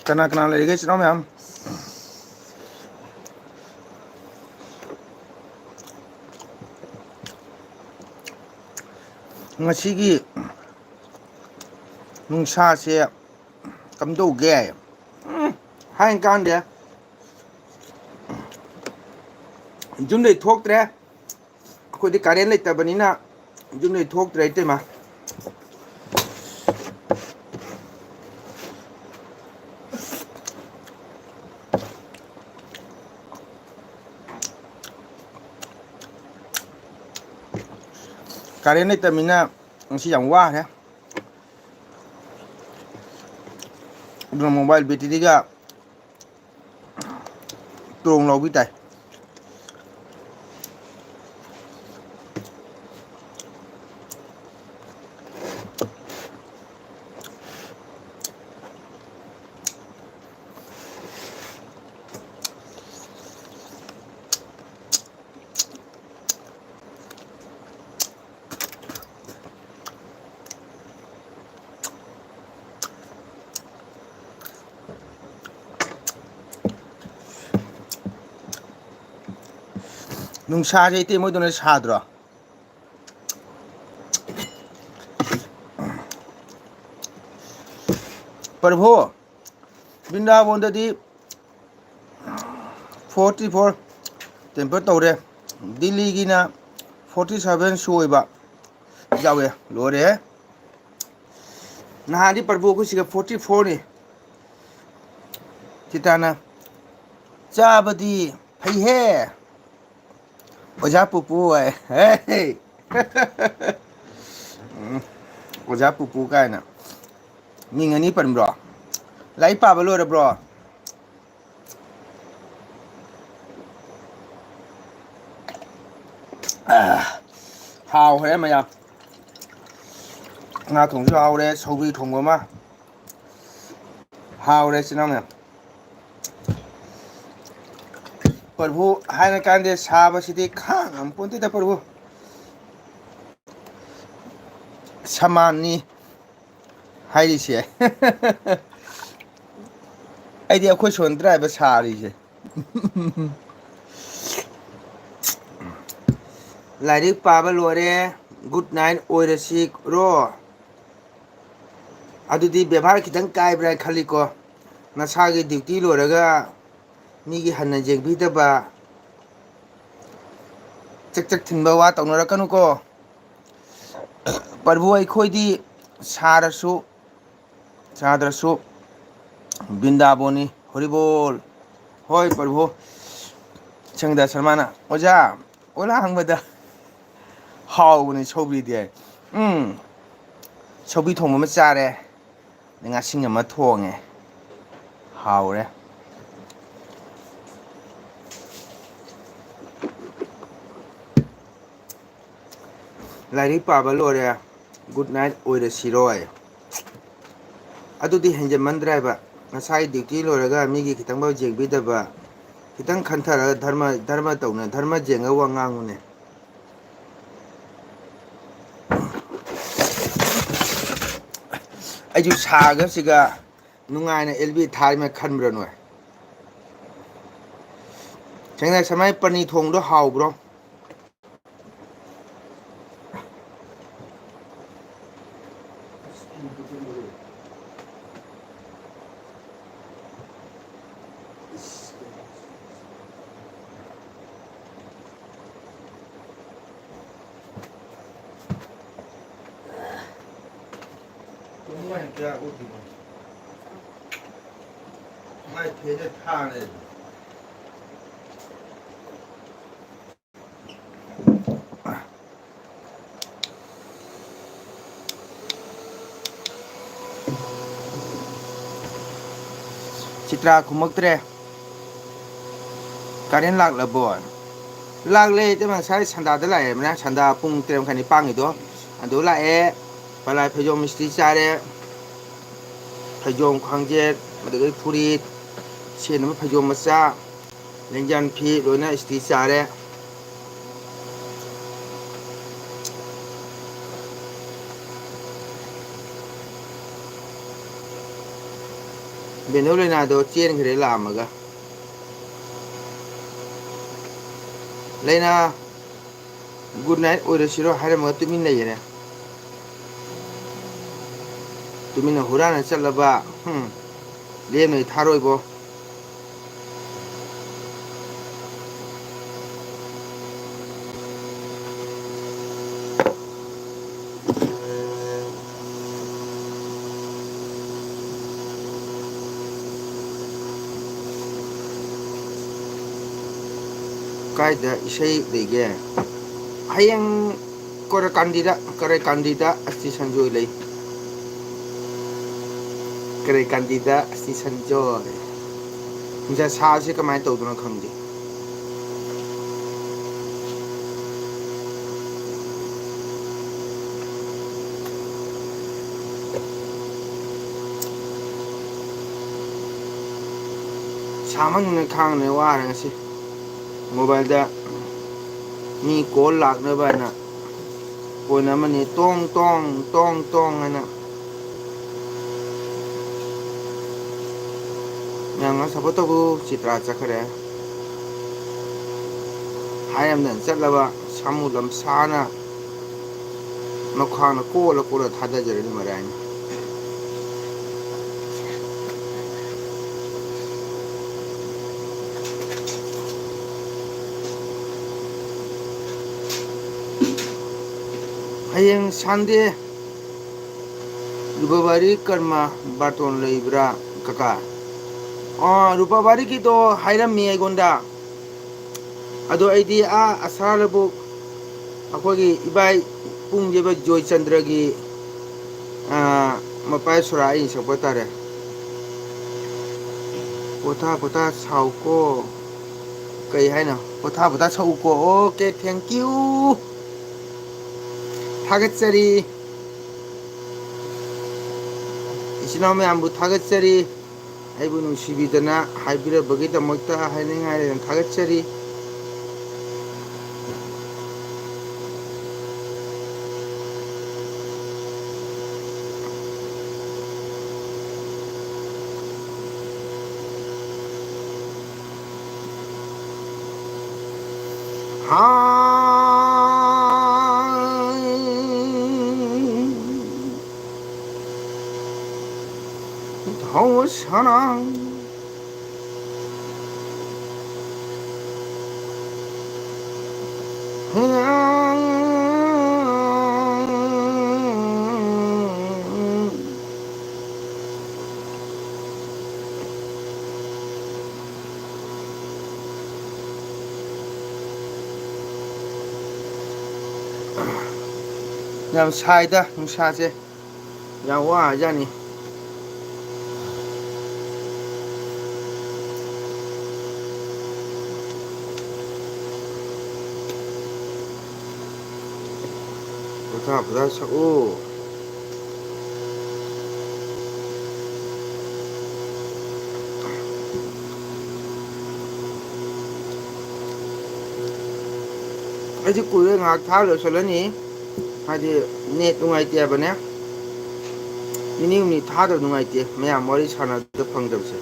ꯀꯅꯥ ꯀꯅꯥ ꯂꯩꯔꯤꯒꯦ, ꯏꯆꯤꯟ ꯏꯅꯥꯎ ꯃꯌꯥꯝ? ꯉꯁꯤꯒꯤ ꯅꯨꯡꯁꯥꯁꯦ ꯀꯝꯗꯧꯒꯦ? ꯎꯝ, ꯍꯥꯏ ꯀꯥꯟꯗꯦ꯫ ꯌꯨꯝꯗꯩ ꯊꯣꯛꯇ꯭ꯔꯦ꯫ ꯑꯩꯈꯣꯏꯗꯤ ꯀꯔꯦꯟ ꯂꯩꯇꯕꯅꯤꯅ ꯌꯨꯝꯗꯩ ꯊꯣꯛꯇ꯭ꯔꯦ, ꯏꯇꯩꯃ꯫ ꯀꯔꯦꯟ ꯂꯩꯇꯕꯅꯤꯅ ꯉꯁꯤ ꯌꯥꯝ ꯋꯥꯈ꯭ꯔꯦ꯫ ꯑꯗꯨꯅ mobile batteryꯒ ꯇꯣꯡ ꯂꯥꯎꯕꯤ ꯇꯥꯏ꯫ ꯅꯨꯡꯁꯥꯁꯦ ꯏꯇꯩ ꯃꯣꯏꯗꯧꯅ ꯁꯥꯗ꯭ꯔꯣ? ꯄ꯭ꯔꯚꯨ, ꯕ꯭ꯔꯤꯟꯗꯥꯕꯣꯟꯗꯗꯤ forty four temper ꯇꯧꯔꯦ, ꯗꯤꯜꯂꯤꯒꯤꯅ forty seven ꯁꯨ ꯑꯣꯏꯕ ꯌꯥꯎꯋꯦ꯫ ꯂꯣꯏꯔꯦ꯫ ꯅꯍꯥꯟꯗꯤ ꯄ꯭ꯔꯚꯨ ꯑꯩꯈꯣꯏ ꯁꯤꯒ forty fourꯅꯤ꯫ ꯆꯤꯇꯥꯅ ꯆꯥꯕꯗꯤ ꯐꯩꯍꯦ꯫ ꯑꯣꯖꯥ ꯄꯨꯄꯨ ꯍꯥꯏ꯫ ꯍꯦ! ꯎꯝ, ꯑꯣꯖꯥ ꯄꯨꯄꯨ ꯀꯥꯏꯅ꯫ ꯃꯤꯡ ꯑꯅꯤ ꯄꯟꯕ꯭ꯔꯣ? ꯂꯥꯏꯔꯤꯛ ꯄꯥꯕ ꯂꯣꯏꯔꯕ꯭ꯔꯣ? ꯑꯥ, ꯍꯥꯎꯈ꯭ꯔꯦ ꯃꯌꯥꯝ꯫ ꯉꯥ ꯊꯣꯡꯕꯁꯨ ꯍꯥꯎꯔꯦ, ꯁꯧꯒ꯭ꯔꯤ ꯊꯣꯡꯕ ꯑꯃ꯫ ꯍꯥꯎꯔꯦ, ꯏꯆꯤꯟ ꯏꯅꯥꯎ ꯃꯌꯥꯝ꯫ ꯄ꯭ꯔꯚꯨ ꯍꯥꯏꯅ ꯀꯥꯟꯗꯦ, ꯁꯥꯕꯁꯤꯗꯤ ꯈꯥꯡ ꯉꯝꯄꯣꯟꯇꯦꯗ ꯄ꯭ꯔꯚꯨ꯫ ꯁꯃꯥꯟꯅꯤ ꯍꯥꯏꯔꯤꯁꯦ꯫ ꯑꯩꯗꯤ ꯑꯩꯈꯣꯏ ꯁꯣꯟ ꯇ꯭ꯔꯥꯏꯕ ꯁꯥꯔꯤꯁꯦ꯫ ꯂꯥꯏꯔꯤꯛ ꯄꯥꯕ ꯂꯣꯏꯔꯦ, good night ꯑꯣꯏꯔꯁꯤꯔꯣ? ꯑꯗꯨꯗꯤ ꯕꯦꯕꯥꯔ ꯈꯤꯇꯪ ꯀꯥꯏꯕ꯭ꯔꯥ ꯈꯜꯂꯤꯀꯣ꯫ ꯅꯁꯥꯒꯤ duty ꯂꯣꯏꯔꯒ ꯃꯤꯒꯤ ꯍꯟꯅ ꯌꯦꯡꯕꯤꯗꯕ, ꯆꯛ ꯆꯛ ꯊꯤꯟꯕ ꯋꯥ ꯇꯧꯅꯔꯛꯀꯅꯨꯀꯣ꯫ ꯄ꯭ꯔꯚꯨ, ꯑꯩꯈꯣꯏꯗꯤ ꯁꯥꯔꯁꯨ ꯁꯥꯗ꯭ꯔꯁꯨ ꯕ꯭ꯔꯤꯟꯗꯥꯕꯣꯟꯅꯤ꯫ ꯍꯣꯔꯤꯕꯣꯜ꯫ ꯍꯣꯏ ꯄ꯭ꯔꯚꯨ꯫ ꯁꯪꯒꯤꯇꯥ ꯁꯔꯃꯅ, "ꯑꯣꯖꯥ, ꯑꯣꯂꯥ ꯍꯪꯕꯗ ꯍꯥꯎꯕꯅꯤ ꯁꯧꯒ꯭ꯔꯤꯗꯤ" ꯍꯥꯏ꯫ ꯎꯝ, ꯁꯧꯒ꯭ꯔꯤ ꯊꯣꯡꯕ ꯑꯃ ꯆꯥꯔꯦ꯫ ꯉꯥꯁꯤꯡ ꯑꯃ ꯊꯣꯡꯉꯦ꯫ ꯍꯥꯎꯔꯦ꯫ ꯂꯥꯏꯔꯤꯛ ꯄꯥꯕ ꯂꯣꯏꯔꯦ꯫ Good night ꯑꯣꯏꯔꯁꯤꯔꯣꯏ꯫ ꯑꯗꯨꯗꯤ ꯍꯦꯟꯖꯟꯃꯟꯗ꯭ꯔꯥ ꯍꯥꯏꯕ? ꯉꯁꯥꯏ duty ꯂꯣꯏꯔꯒ ꯃꯤꯒꯤ ꯈꯤꯇꯪꯐꯥꯎ ꯌꯦꯡꯕꯤꯗꯕ, ꯈꯤꯇꯪ ꯈꯟꯊꯔꯒ ꯙꯔꯃ, ꯙꯔꯃ ꯇꯧꯅ, ꯙꯔꯃ ꯌꯦꯡꯉꯒ ꯋꯥ ꯉꯥꯡꯉꯨꯅꯦ꯫ ꯑꯩꯁꯨ ꯁꯥꯒꯁꯤꯒ ꯅꯨꯡꯉꯥꯏꯅ ꯑꯦꯜ ꯕꯤ ꯊꯥꯔꯤꯃꯦ ꯈꯟꯕ꯭ꯔꯥ ꯅꯣꯏ? ꯁꯦꯡꯅ ꯁꯃꯥꯏ ꯄꯅꯤ ꯊꯣꯡꯕꯗꯣ ꯍꯥꯎꯕ꯭ꯔꯣ? ꯃꯥꯏ ꯐꯦꯟꯁꯦ ꯊꯥꯔꯦ꯫ ꯆꯤꯇ꯭ꯔꯥ ꯈꯨꯝꯃꯛꯇ꯭ꯔꯦ꯫ ꯀꯥꯔꯦꯟ ꯂꯥꯛꯂꯕꯣ? ꯂꯥꯛꯂꯦ ꯏꯇꯩꯃ, ꯉꯁꯥꯏ ꯁꯟꯗꯥꯗ ꯂꯥꯛꯑꯦ꯫ ꯁꯟꯗꯥ ꯄꯨꯡ ꯇꯔꯦꯠ ꯃꯈꯥꯏ ꯅꯤꯄꯥꯟꯒꯤꯗꯣ ꯑꯗꯨ ꯂꯥꯛꯑꯦ꯫ ꯄꯂꯥꯏ ꯐꯩꯖꯣꯝ ꯏꯁꯇ꯭ꯔꯤ ꯆꯥꯔꯦ꯫ ꯐꯩꯖꯣꯝ, ꯈ꯭ꯋꯥꯡꯖꯦꯠ, ꯑꯗꯨꯗꯒꯤ ꯐꯨꯔꯤꯠ, ꯁꯦꯠꯅꯕ ꯐꯩꯖꯣꯝ ꯃꯆꯥ, ꯂꯦꯡꯖꯥꯟ ꯐꯤ ꯂꯣꯏꯅ ꯏꯁꯇ꯭ꯔꯤ ꯆꯥꯔꯦ꯫ ꯕꯦꯅꯨ ꯂꯩꯅꯥꯗꯣ ꯆꯦꯟꯈ꯭ꯔꯦ ꯂꯥꯛꯑꯝꯃꯒ꯫ ꯂꯩꯅꯥ, good night ꯑꯣꯏꯔꯁꯤꯔꯣ ꯍꯥꯏꯔꯝꯃꯒ ꯇꯨꯃꯤꯟ ꯂꯩꯈꯔꯦ꯫ ꯇꯨꯃꯤꯟꯅ ꯍꯨꯔꯥꯟꯅ ꯆꯠꯂꯕ, ꯍꯨꯝ, ꯂꯦꯝꯅ ꯊꯥꯔꯣꯏꯕꯣ꯫ ꯀꯥꯏꯗ ꯏꯁꯩ ꯂꯩꯒꯦ? ꯍꯌꯦꯡ ꯀꯣꯔꯦꯀꯥꯟꯗꯤꯗ, ꯀꯔꯦꯀꯥꯟꯗꯤꯗ ꯑꯁꯇꯤ ꯁꯟꯖꯣꯏ ꯂꯩ꯫ ꯀꯔꯦꯀꯥꯟꯗꯤꯗ ꯑꯁꯇꯤ ꯁꯟꯖꯣꯏ꯫ ꯅꯨꯡꯁꯥ ꯁꯥꯕꯁꯦ ꯀꯃꯥꯏꯅ ꯇꯧꯗꯣꯏꯅꯣ ꯈꯪꯗꯦ꯫ ꯁꯥꯃꯟꯗꯅ ꯈꯥꯡꯅ ꯋꯥꯔꯦ ꯉꯁꯤ꯫ ꯃꯣꯕꯥꯏꯜꯗ ꯃꯤ ꯀꯣꯜ ꯂꯥꯛꯅꯕ ꯍꯥꯏꯅ ꯐꯣꯟ ꯑꯃꯅꯤ ꯇꯣꯡ ꯇꯣꯡ ꯇꯣꯡ ꯇꯣꯡ ꯍꯥꯏꯅ꯫ ꯃꯌꯥꯝꯅ ꯁꯞꯄꯣꯔꯠ ꯇꯧꯕꯤꯌꯨ꯫ ꯆꯤꯇ꯭ꯔꯥ ꯆꯠꯈ꯭ꯔꯦ꯫ ꯍꯥꯏꯔꯝꯗꯅ ꯆꯠꯂꯕ ꯁꯥꯃꯨ ꯂꯝꯁꯥꯅ ꯃꯈ꯭ꯋꯥꯡꯅ ꯀꯣꯜꯂ ꯀꯣꯜꯂ ꯊꯥꯗꯖꯔꯅꯤ ꯃꯔꯥꯏꯅ꯫ ꯍꯌꯦꯡ ꯁꯟꯗꯦ ꯔꯨꯄꯥꯕꯥꯔꯤ ꯀꯔꯃ ꯕꯥꯔꯇꯣꯟ ꯂꯩꯕ꯭ꯔꯥ ꯀꯀꯥ? ꯑꯥ, ꯔꯨꯄꯥꯕꯥꯔꯤꯒꯤꯗꯣ ꯍꯥꯏꯔꯝꯃꯤ ꯑꯩꯉꯣꯟꯗ꯫ ꯑꯗꯣ ꯑꯩꯗꯤ ꯑꯥ ꯑꯁꯥ ꯂꯧꯕꯨꯛ ꯑꯩꯈꯣꯏꯒꯤ ꯏꯕꯥꯏ ꯄꯨꯡꯖꯦꯕ ꯖꯣꯏꯆꯟꯗ꯭ꯔꯒꯤ, ꯑꯥ, ꯃꯄꯥ ꯁꯣꯔꯥ ꯑꯩ ꯁꯛꯄ ꯇꯥꯔꯦ꯫ ꯄꯣꯊꯥ ꯄꯣꯊꯥ ꯁꯥꯎꯀꯣ꯫ ꯀꯩ ꯍꯥꯏꯅꯣ? ꯄꯣꯊꯥ ꯄꯣꯊꯥ ꯁꯛꯎꯀꯣ꯫ Okay, thank you꯫ ꯊꯥꯒꯠꯆꯔꯤ꯫ ꯏꯆꯤꯟ ꯏꯅꯥꯎ ꯃꯌꯥꯝꯕꯨ ꯊꯥꯒꯠꯆꯔꯤ꯫ ꯑꯩꯕꯨ ꯅꯨꯡꯁꯤꯕꯤꯗꯅ ꯍꯥꯏꯕꯤꯔꯕꯒꯤꯗꯃꯛꯇ ꯍꯥꯏꯅꯤꯡꯉꯥꯏ ꯂꯩꯅ ꯊꯥꯒꯠꯆꯔꯤ꯫ ꯍꯥꯏ꯫ ꯙꯧꯁꯅꯥ꯫ ꯌꯥꯝ ꯁꯥꯏꯗ ꯅꯨꯡꯁꯥꯁꯦ, ꯌꯥꯝ ꯋꯥꯖꯥꯠꯅꯤ꯫ ꯄꯣꯊꯥ ꯄꯣꯊꯥ ꯁꯛꯎ꯫ ꯑꯩꯁꯨ ꯀꯨꯏꯔꯦ, ꯉꯥꯏꯍꯥꯛ ꯊꯥ ꯂꯣꯏꯁꯤꯜꯂꯅꯤ꯫ ꯍꯥꯏꯗꯤ ꯅꯦꯠ ꯅꯨꯡꯉꯥꯏꯇꯦ ꯍꯥꯏꯕꯅꯦ꯫ ꯅꯤꯅꯤ ꯍꯨꯝꯅꯤ ꯊꯥꯗꯕ ꯅꯨꯡꯉꯥꯏꯇꯦ, ꯃꯌꯥꯝ ꯋꯥꯔꯤ ꯁꯥꯟꯅꯕꯗ ꯐꯪꯗꯕꯁꯦ꯫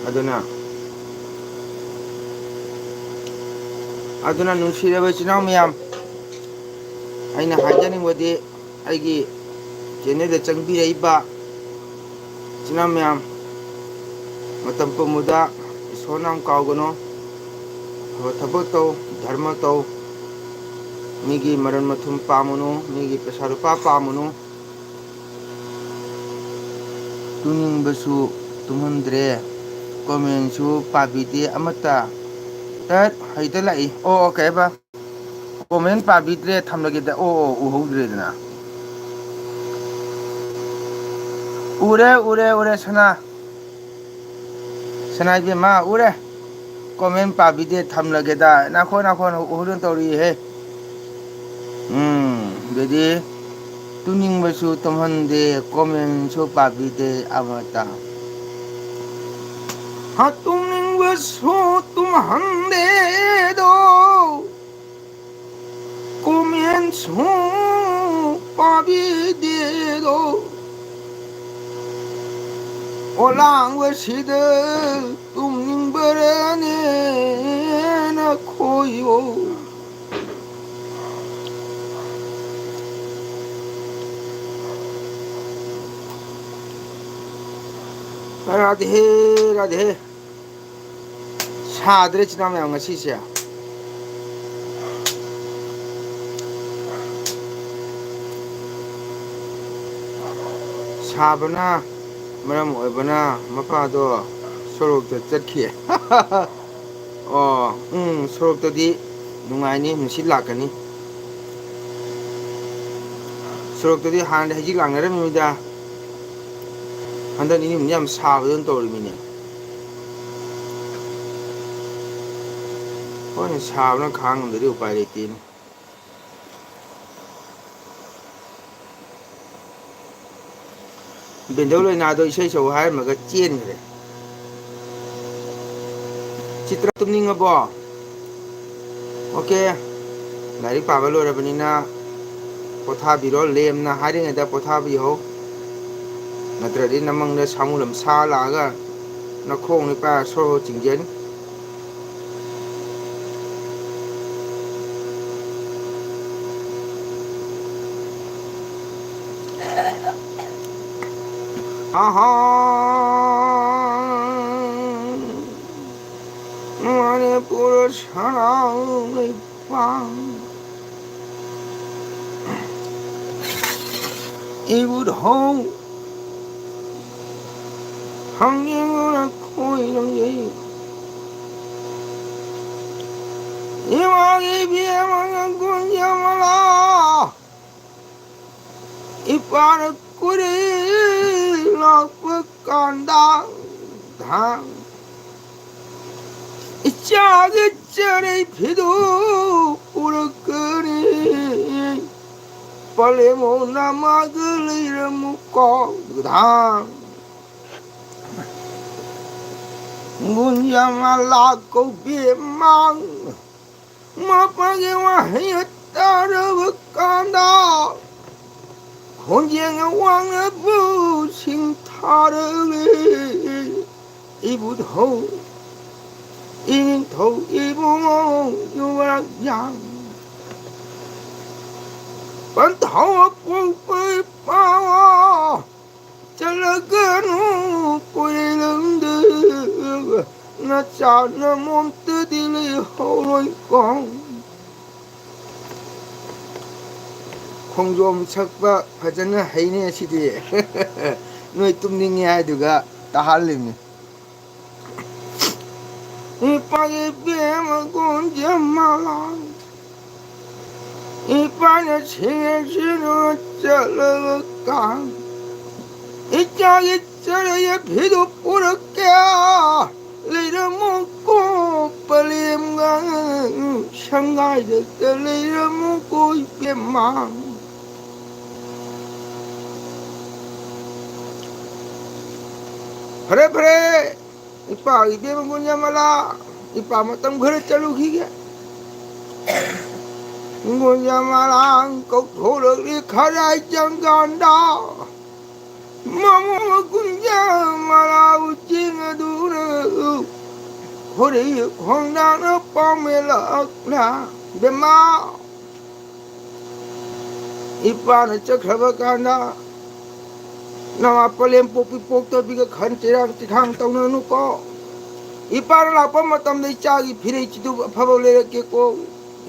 ꯑꯗꯨꯅ, ꯑꯗꯨꯅ ꯅꯨꯡꯁꯤꯔꯕ ꯏꯆꯤꯟ ꯏꯅꯥꯎ ꯃꯌꯥꯝ, ꯑꯩꯅ ꯍꯥꯏꯖꯅꯤꯡꯕꯗꯤ, ꯑꯩꯒꯤ ꯆꯦꯅꯦꯜꯗ ꯆꯪꯕꯤꯔꯛꯏꯕ ꯏꯆꯤꯟ ꯏꯅꯥꯎ ꯃꯌꯥꯝ, ꯃꯇꯝ ꯄꯨꯝꯕꯗ ꯏꯁꯣꯔꯅ ꯌꯥꯝ ꯀꯥꯎꯒꯅꯨ꯫ ꯑꯐꯕ ꯊꯕꯛ ꯇꯧ, ꯙꯔꯃ ꯇꯧ꯫ ꯃꯤꯒꯤ ꯃꯔꯟ ꯃꯊꯨꯝ ꯄꯥꯝꯃꯨꯅꯨ, ꯃꯤꯒꯤ ꯄꯩꯁꯥ ꯂꯨꯄꯥ ꯄꯥꯝꯃꯨꯅꯨ꯫ ꯇꯨꯝꯅꯤꯡꯕꯁꯨ ꯇꯨꯝꯍꯟꯗ꯭ꯔꯦ, ꯀꯣꯃꯦꯟꯁꯨ ꯄꯥꯕꯤꯗꯦ ꯑꯃꯠꯇ꯫ ꯇꯠ, ꯍꯩꯇ ꯂꯥꯛꯏ꯫ ꯑꯣ, ꯑꯣ, ꯀꯩ ꯍꯥꯏꯕ? ꯀꯣꯃꯦꯟ ꯄꯥꯕꯤꯗ꯭ꯔꯦ, ꯊꯝꯂꯒꯦꯗ꯫ ꯑꯣ, ꯑꯣ, ꯎꯍꯧꯗ꯭ꯔꯦꯗꯅ꯫ ꯎꯔꯦ, ꯎꯔꯦ, ꯎꯔꯦ, ꯁꯅꯥ꯫ ꯁꯅꯥ ꯏꯕꯦꯝꯃ, ꯎꯔꯦ꯫ ꯀꯣꯃꯦꯟ ꯄꯥꯕꯤꯗꯦ, ꯊꯝꯂꯒꯦꯗ꯫ ꯅꯥꯈꯣ, ꯅꯥꯈꯣ, ꯎꯍꯧꯗꯅ ꯇꯧꯔꯤꯍꯦ꯫ ꯎꯝ, ꯑꯗꯨꯗꯤ ꯇꯨꯝꯅꯤꯡꯕꯁꯨ ꯇꯨꯝꯍꯟꯗꯦ, ꯀꯣꯃꯦꯟꯁꯨ ꯄꯥꯕꯤꯗꯦ ꯑꯃꯇ꯫ ꯍꯥ, ꯇꯨꯝꯅꯤꯡꯕꯁꯨ ꯇꯨꯝꯍꯟꯗꯦꯗꯣ, ꯀꯣꯃꯦꯟꯁꯨ ꯄꯥꯕꯤꯗꯦꯗꯣ꯫ ꯑꯣꯂꯥꯡꯕꯁꯤꯗ ꯇꯨꯝꯅꯤꯡꯕꯔꯅꯦ ꯅꯈꯣꯏꯌꯣ꯫ ꯔꯥꯙꯦ, ꯔꯥꯙꯦ꯫ ꯁꯥꯗ꯭ꯔꯦ ꯏꯆꯤꯟ ꯏꯅꯥꯎ ꯃꯌꯥꯝ ꯉꯁꯤꯁꯦ꯫ ꯁꯥꯕꯅ ꯃꯔꯝ ꯑꯣꯏꯕꯅ ꯃꯄꯥꯗꯣ ꯁꯣꯔꯣꯛꯇ ꯆꯠꯈꯤ꯫ ꯑꯣ, ꯎꯝ, ꯁꯣꯔꯣꯛꯇꯗꯤ ꯅꯨꯡꯉꯥꯏꯅꯤ, ꯅꯨꯡꯁꯤꯠ ꯂꯥꯛꯀꯅꯤ꯫ ꯁꯣꯔꯣꯛꯇꯗꯤ ꯍꯥꯟꯅꯗꯤ ꯍꯩꯖꯤꯛ ꯂꯥꯡꯅꯔꯝꯃꯤꯗ, ꯍꯟꯗꯛ ꯅꯤꯅꯤ ꯍꯨꯝꯅꯤ ꯌꯥꯝ ꯁꯥꯕꯗꯧꯅ ꯇꯧꯔꯤꯃꯤꯅꯦ꯫ ꯍꯣꯏꯅꯦ, ꯁꯥꯕꯅ ꯈꯥꯡꯉꯝꯗꯗꯤ ꯎꯄꯥꯏ ꯂꯩꯇꯦꯅꯦ꯫ ꯕꯦꯟꯗꯧ ꯂꯣꯏꯅꯥꯗꯣ ꯏꯁꯩ ꯁꯛꯎ ꯍꯥꯏꯔꯝꯃꯒ ꯆꯦꯟꯈ꯭ꯔꯦ꯫ ꯆꯤꯇ꯭ꯔ, ꯇꯨꯝꯅꯤꯡꯉꯕꯣ? ꯑꯣꯀꯦ, ꯂꯥꯏꯔꯤꯛ ꯄꯥꯕ ꯂꯣꯏꯔꯕꯅꯤꯅ ꯄꯣꯊꯥꯕꯤꯔꯣ꯫ ꯂꯦꯝꯅ ꯍꯥꯏꯔꯤꯉꯩꯗ ꯄꯣꯊꯥꯕꯤꯍꯧ, ꯅꯠꯇ꯭ꯔꯗꯤ ꯅꯃꯪꯗ ꯁꯥꯃꯨ ꯂꯝꯁꯥ ꯂꯥꯛꯑꯒ ꯅꯈꯣꯡ ꯅꯤꯄꯥ ꯁꯣꯔ ꯆꯤꯡꯖꯅꯤ꯫ ꯑꯍꯥ, ꯃꯅꯤꯄꯨꯔ ꯁꯅꯥ ꯂꯩꯕꯥꯛ, ꯏꯕꯨꯙꯧ ꯊꯥꯡꯖꯤꯡ ꯂꯈꯣꯏ ꯂꯪꯖꯩ꯫ ꯏꯃꯥꯒꯤ ꯏꯕꯦꯝꯃꯒ ꯒꯨꯟꯖꯃꯂꯥ, ꯏꯄꯥꯅ ꯀꯨꯏꯔꯦ ꯂꯥꯛꯄ ꯀꯥꯟꯗ ꯊꯥꯡ, ꯏꯆꯥꯒꯤ ꯆꯦꯔꯩ ꯐꯤꯗꯨ ꯄꯨꯔꯛꯀꯅꯤ꯫ ꯄꯂꯦꯝ ꯍꯧꯅ ꯃꯥꯒ ꯂꯩꯔꯝꯃꯨꯀꯣ ꯊꯥꯡ꯫ ꯒꯨꯟꯖꯃꯂꯥ ꯀꯧꯕꯤ ꯃꯥꯡ ꯃꯄꯥꯒꯤ ꯋꯥꯍꯩ ꯇꯥꯔꯕ ꯀꯥꯟꯗ, ꯈꯣꯟꯖꯦꯜ ꯋꯥꯡꯅꯕꯨ ꯁꯤꯡꯊꯥꯔꯒꯦ꯫ ꯏꯕꯨꯙꯧ, ꯏꯅꯤꯡꯊꯧ ꯏꯕꯨꯡꯉꯣ ꯌꯨꯕꯔꯥꯖꯥ, ꯄꯟꯊꯧ ꯑꯄꯣꯛꯄ ꯏꯄꯥꯋꯣ, ꯆꯠꯂꯒꯅꯨ ꯀꯣꯏꯂꯝꯗ, ꯅꯆꯥ ꯅꯃꯣꯝꯇꯗꯤ ꯂꯩꯍꯧꯔꯣꯏꯀꯣ꯫ ꯈꯣꯡꯖꯣꯝ ꯁꯛꯄ ꯐꯖꯅ ꯍꯩꯅꯦ ꯑꯁꯤꯗꯤ꯫ ꯅꯣꯏ ꯇꯨꯝꯅꯤꯡꯉꯦ ꯍꯥꯏꯗꯨꯒ ꯇꯥꯍꯜꯂꯤꯝꯅꯤ꯫ ꯏꯄꯥꯒꯤ ꯏꯕꯦꯝꯃ ꯒꯨꯟꯖꯃꯂꯥ, ꯏꯄꯥꯅ ꯁꯦꯡꯁꯤꯅ ꯆꯠꯂꯒ ꯀꯥꯡ ꯏꯆꯥꯒꯤ ꯆꯔꯩ ꯐꯤꯗꯨ ꯄꯨꯔꯛꯀꯦ꯫ ꯂꯩꯔꯝꯃꯨꯀꯣ ꯄꯂꯦꯝꯒ ꯁꯪꯒꯥꯏꯗ ꯂꯩꯔꯝꯃꯨꯀꯣ ꯏꯄꯦꯝꯃ꯫ ꯐꯔꯦ ꯐꯔꯦ, ꯏꯄꯥ ꯏꯕꯦꯝꯃ ꯒꯨꯟꯖꯥꯃꯂꯥ, ꯏꯄꯥ ꯃꯇꯝ ꯈꯔ ꯆꯠꯂꯨꯈꯤꯒꯦ꯫ ꯒꯨꯟꯖꯥꯃꯂꯥ ꯀꯧꯊꯣꯔꯛꯂꯤ ꯈꯔꯥꯏ ꯆꯪꯀꯥꯟꯗ꯫ ꯃꯃꯣ ꯒꯨꯟꯖꯥꯃꯂꯥꯕꯨ ꯆꯦꯡ ꯑꯗꯨꯅ ꯈꯣꯔꯤ ꯈꯣꯡꯗꯥꯅ ꯄꯥꯝꯃꯦꯂꯛꯅ ꯕꯦꯝꯃ꯫ ꯏꯄꯥꯅ ꯆꯠꯈ꯭ꯔꯕ ꯀꯥꯟꯗ ꯅꯃꯥ ꯄꯂꯦꯝ ꯄꯣꯛꯄꯤ ꯄꯣꯛꯇꯕꯤꯒ ꯈꯟ ꯆꯩꯔꯥꯡ ꯆꯤꯈꯥꯡ ꯇꯧꯅꯅꯨꯀꯣ꯫ ꯏꯄꯥꯅ ꯂꯥꯛꯄ ꯃꯇꯝꯗ ꯏꯆꯥꯒꯤ ꯐꯤꯔꯩ ꯆꯤꯇꯨꯞ ꯑꯐꯕ ꯂꯩꯔꯛꯀꯦꯀꯣ꯫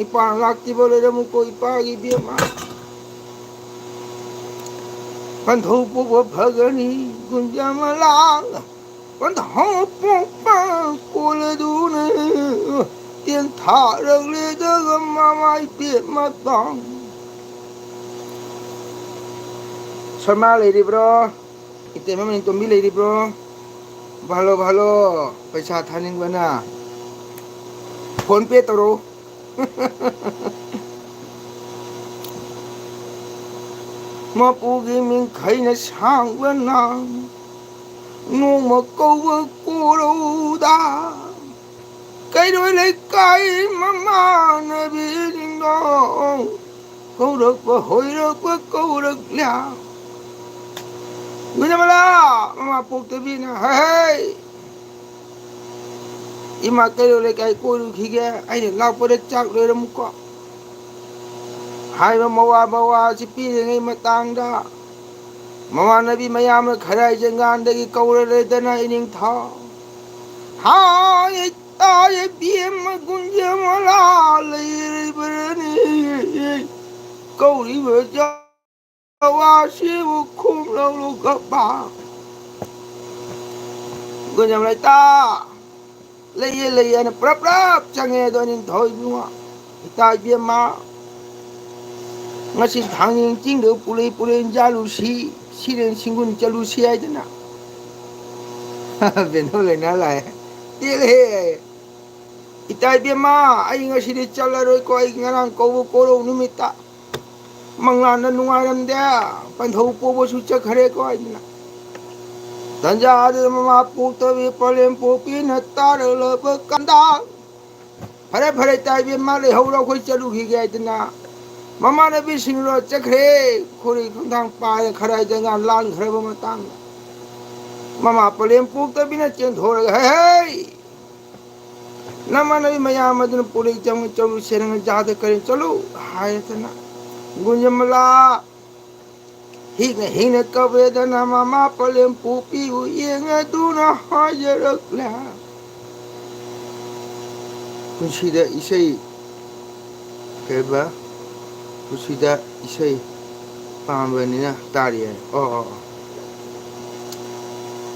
ꯏꯄꯥꯅ ꯂꯥꯛꯇ꯭ꯔꯤꯕ ꯂꯩꯔꯝꯃꯨꯀꯣ ꯏꯄꯥꯒꯤ ꯏꯕꯦꯝꯃ꯫ ꯄꯟꯊꯧ ꯄꯣꯛꯄ ꯐꯒꯅꯤ ꯒꯨꯟꯖꯥꯃꯂꯥ꯫ ꯄꯟꯊꯧ ꯄꯣꯛꯄ ꯀꯣꯜ ꯑꯗꯨꯅ ꯇꯦꯟꯊꯥꯔꯛꯂꯦꯗꯒ ꯃꯃꯥꯏ ꯄꯦꯠꯃ ꯇꯥꯡ꯫ ꯁꯣꯃꯥ ꯂꯩꯔꯤꯕ꯭ꯔꯣ? ꯏꯇꯩꯃ ꯃꯅꯤꯡꯇꯣꯝꯕꯤ ꯂꯩꯔꯤꯕ꯭ꯔꯣ? ꯚꯥꯂꯣ, ꯚꯥꯂꯣ, ꯄꯩꯁꯥ ꯊꯥꯅꯤꯡꯕꯅ ꯐꯣꯟ ꯄꯦ ꯇꯧꯔꯣ꯫ ꯃꯄꯨꯒꯤ ꯃꯤꯡꯈꯩꯅ ꯁꯥꯡꯕꯅ ꯅꯣꯡꯃ ꯀꯧꯕ ꯀꯣꯔꯧꯗ ꯀꯩꯔꯣꯏ ꯂꯩꯀꯥꯏ ꯃꯃꯥꯟꯅꯕꯤꯁꯤꯡꯗꯣ ꯀꯧꯔꯛꯄ ꯍꯣꯏꯔꯛꯄ ꯀꯧꯔꯛꯂꯦ꯫ ꯒꯨꯟꯖꯥꯃꯂꯥ ꯃꯃꯥ ꯄꯣꯛꯇꯕꯤꯅ, "ꯍꯦ, ꯍꯦ, ꯏꯃꯥ ꯀꯩꯔꯣꯜ ꯂꯩꯀꯥꯏ ꯀꯣꯏꯔꯨꯈꯤꯒꯦ, ꯑꯩꯅ ꯂꯥꯛꯄꯗ ꯆꯥꯛ ꯂꯣꯏꯔꯝꯃꯨꯀꯣ" ꯍꯥꯏꯕ ꯃꯋꯥ ꯃꯋꯥꯁꯤ ꯄꯤꯔꯤꯉꯩ ꯃꯇꯥꯡꯗ, ꯃꯃꯥꯟꯅꯕꯤ ꯃꯌꯥꯝꯅ ꯈꯔꯥꯏ ꯖꯪꯒꯥꯟꯗꯒꯤ ꯀꯧꯔ ꯂꯩꯗꯅ ꯏꯅꯤꯡꯊꯧ꯫ ꯍꯥꯏ ꯇꯥꯏ ꯏꯕꯦꯝꯃ ꯒꯨꯟꯖꯥꯃꯂꯥ ꯂꯩꯔꯤꯕ꯭ꯔꯅꯤ? ꯀꯧꯔꯤꯕ ꯋꯥꯁꯤꯕꯨ ꯈꯨꯝꯂꯧ ꯂꯨꯀꯄꯥ꯫ ꯒꯨꯟꯖꯥꯃꯂꯥ ꯏꯇꯥ, ꯂꯩꯌꯦ, ꯂꯩꯌꯦ ꯍꯥꯏꯅ ꯄ꯭ꯔꯞ ꯄ꯭ꯔꯞ ꯆꯪꯉꯦ꯫ ꯑꯗꯣ ꯅꯤꯡꯊꯧ ꯏꯕꯨꯡꯉꯣ, ꯏꯇꯥ ꯏꯕꯦꯝꯃ, ꯉꯁꯤ ꯊꯥꯡꯖꯤꯡ ꯆꯤꯡꯗ ꯄꯨꯂꯩ ꯄꯨꯂꯩ ꯆꯥꯂꯨꯁꯤ, ꯁꯤꯔꯦꯟ ꯁꯤꯡꯒꯨꯟ ꯆꯠꯂꯨꯁꯤ ꯍꯥꯏꯗꯅ꯫ ꯕꯦꯟꯗꯧ ꯂꯩꯅꯥ ꯂꯥꯛꯑꯦ꯫ ꯇꯦꯜꯂꯦꯍꯦ꯫ "ꯏꯇꯥ ꯏꯕꯦꯝꯃ, ꯑꯩ ꯉꯁꯤꯗꯤ ꯆꯠꯂꯔꯣꯏꯀꯣ, ꯑꯩ ꯉꯔꯥꯡ ꯀꯧꯕ ꯀꯣꯔꯧ ꯅꯨꯃꯤꯠꯇ ꯃꯪꯂꯥꯟꯗ ꯅꯨꯡꯉꯥꯏꯔꯝꯗꯦ, ꯄꯟꯊꯧ ꯄꯨꯕꯁꯨ ꯆꯠꯈ꯭ꯔꯦꯀꯣ" ꯍꯥꯏꯗꯅ꯫ ꯇꯟꯖꯥ ꯑꯗꯨꯗ ꯃꯃꯥ ꯄꯣꯛꯇꯕꯤ ꯄꯂꯦꯝ ꯄꯣꯛꯄꯤꯅ ꯇꯥꯔꯛꯂꯕ ꯀꯥꯟꯗ, "ꯐꯔꯦ, ꯐꯔꯦ, ꯏꯇꯥ ꯏꯕꯦꯝꯃ, ꯂꯩꯍꯧꯔꯣ, ꯑꯩꯈꯣꯏ ꯆꯠꯂꯨꯈꯤꯒꯦ" ꯍꯥꯏꯗꯅ ꯃꯃꯥꯟꯅꯕꯤꯁꯤꯡꯗꯣ ꯆꯠꯈ꯭ꯔꯦ꯫ ꯈꯣꯔꯤ ꯈꯣꯡꯊꯥꯡ ꯄꯥꯏꯔ ꯈꯔ ꯖꯒꯥ ꯂꯥꯟꯈ꯭ꯔꯕ ꯃꯇꯥꯡꯗ ꯃꯃꯥ ꯄꯂꯦꯝ ꯄꯣꯛꯇꯕꯤꯅ ꯆꯦꯟꯊꯣꯔꯒ, "ꯍꯦ, ꯍꯦ! ꯅꯃꯥꯟꯅꯕꯤ ꯃꯌꯥꯝ ꯑꯗꯨꯅ ꯄꯨꯔꯩ ꯆꯪꯉ ꯆꯠꯂꯨ, ꯁꯦꯔꯪ ꯖꯥꯗ ꯀꯔꯤ ꯆꯠꯂꯨ" ꯍꯥꯏꯔꯗꯅ ꯒꯨꯟꯖꯃꯂꯥ ꯍꯤꯛꯅ ꯍꯤꯛꯅ ꯀꯞꯄꯦꯗꯅ ꯃꯃꯥ ꯄꯂꯦꯝ ꯄꯣꯛꯄꯤꯕꯨ ꯌꯦꯡꯉꯗꯨꯅ ꯍꯥꯏꯖꯔꯛꯂꯦ꯫ ꯄꯨꯟꯁꯤꯗ ꯏꯁꯩ ꯀꯩꯕ? ꯄꯨꯟꯁꯤꯗ ꯏꯁꯩ ꯄꯥꯝꯕꯅꯤꯅ ꯇꯥꯔꯤ ꯍꯥꯏ꯫ ꯑꯣ, ꯑꯣ, ꯑꯣ꯫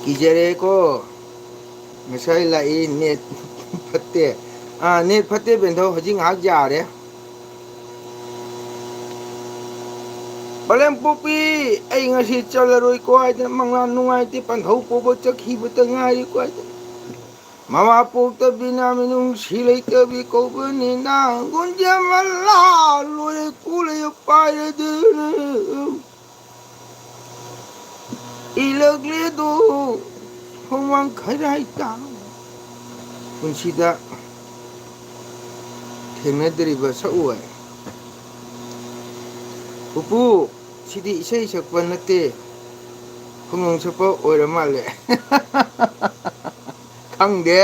ꯀꯤꯖꯔꯦꯀꯣ꯫ ꯉꯁꯥꯏ ꯂꯥꯛꯏ ꯅꯦꯠ ꯐꯠꯇꯦ꯫ ꯑꯥ, ꯅꯦꯠ ꯐꯠꯇꯦ, ꯕꯦꯟꯊꯧ꯫ ꯍꯧꯖꯤꯛ ꯉꯥꯏꯍꯥꯛ ꯌꯥꯔꯦ꯫ ꯄꯂꯦꯝ ꯄꯣꯛꯄꯤ, ꯑꯩ ꯉꯁꯤ ꯆꯠꯂꯔꯣꯏꯀꯣ ꯍꯥꯏꯗꯅ ꯃꯪꯂꯥꯟ ꯅꯨꯡꯉꯥꯏꯇꯦ, ꯄꯟꯊꯧ ꯄꯨꯕ ꯆꯠꯈꯤꯕꯇ ꯉꯥꯏꯔꯤꯀꯣ ꯍꯥꯏꯗꯅ꯫ ꯃꯃꯥ ꯄꯣꯛꯇꯕꯤꯅ ꯃꯤꯅꯨꯡꯁꯤ ꯂꯩꯇꯕꯤ ꯀꯧꯕꯅꯤꯅ ꯒꯨꯟꯖꯃꯂꯥ ꯂꯣꯏꯔꯦ ꯀꯣꯂꯦ ꯄꯥꯏꯔꯗꯨꯅ ꯏꯂꯛꯂꯦꯗꯣ ꯍꯨꯃꯥꯡ ꯈꯩꯔꯥꯏ ꯇꯥꯡ꯫ ꯄꯨꯟꯁꯤꯗ ꯊꯦꯡꯅꯗ꯭ꯔꯤꯕ ꯁꯛꯎ ꯍꯥꯏ꯫ ꯄꯨꯄꯨ, ꯁꯤꯗꯤ ꯏꯁꯩ ꯁꯛꯄ ꯅꯠꯇꯦ, ꯈꯨꯅꯨꯡ ꯁꯛꯄ ꯑꯣꯏꯔ ꯃꯥꯜꯂꯦ꯫ ꯈꯪꯗꯦ꯫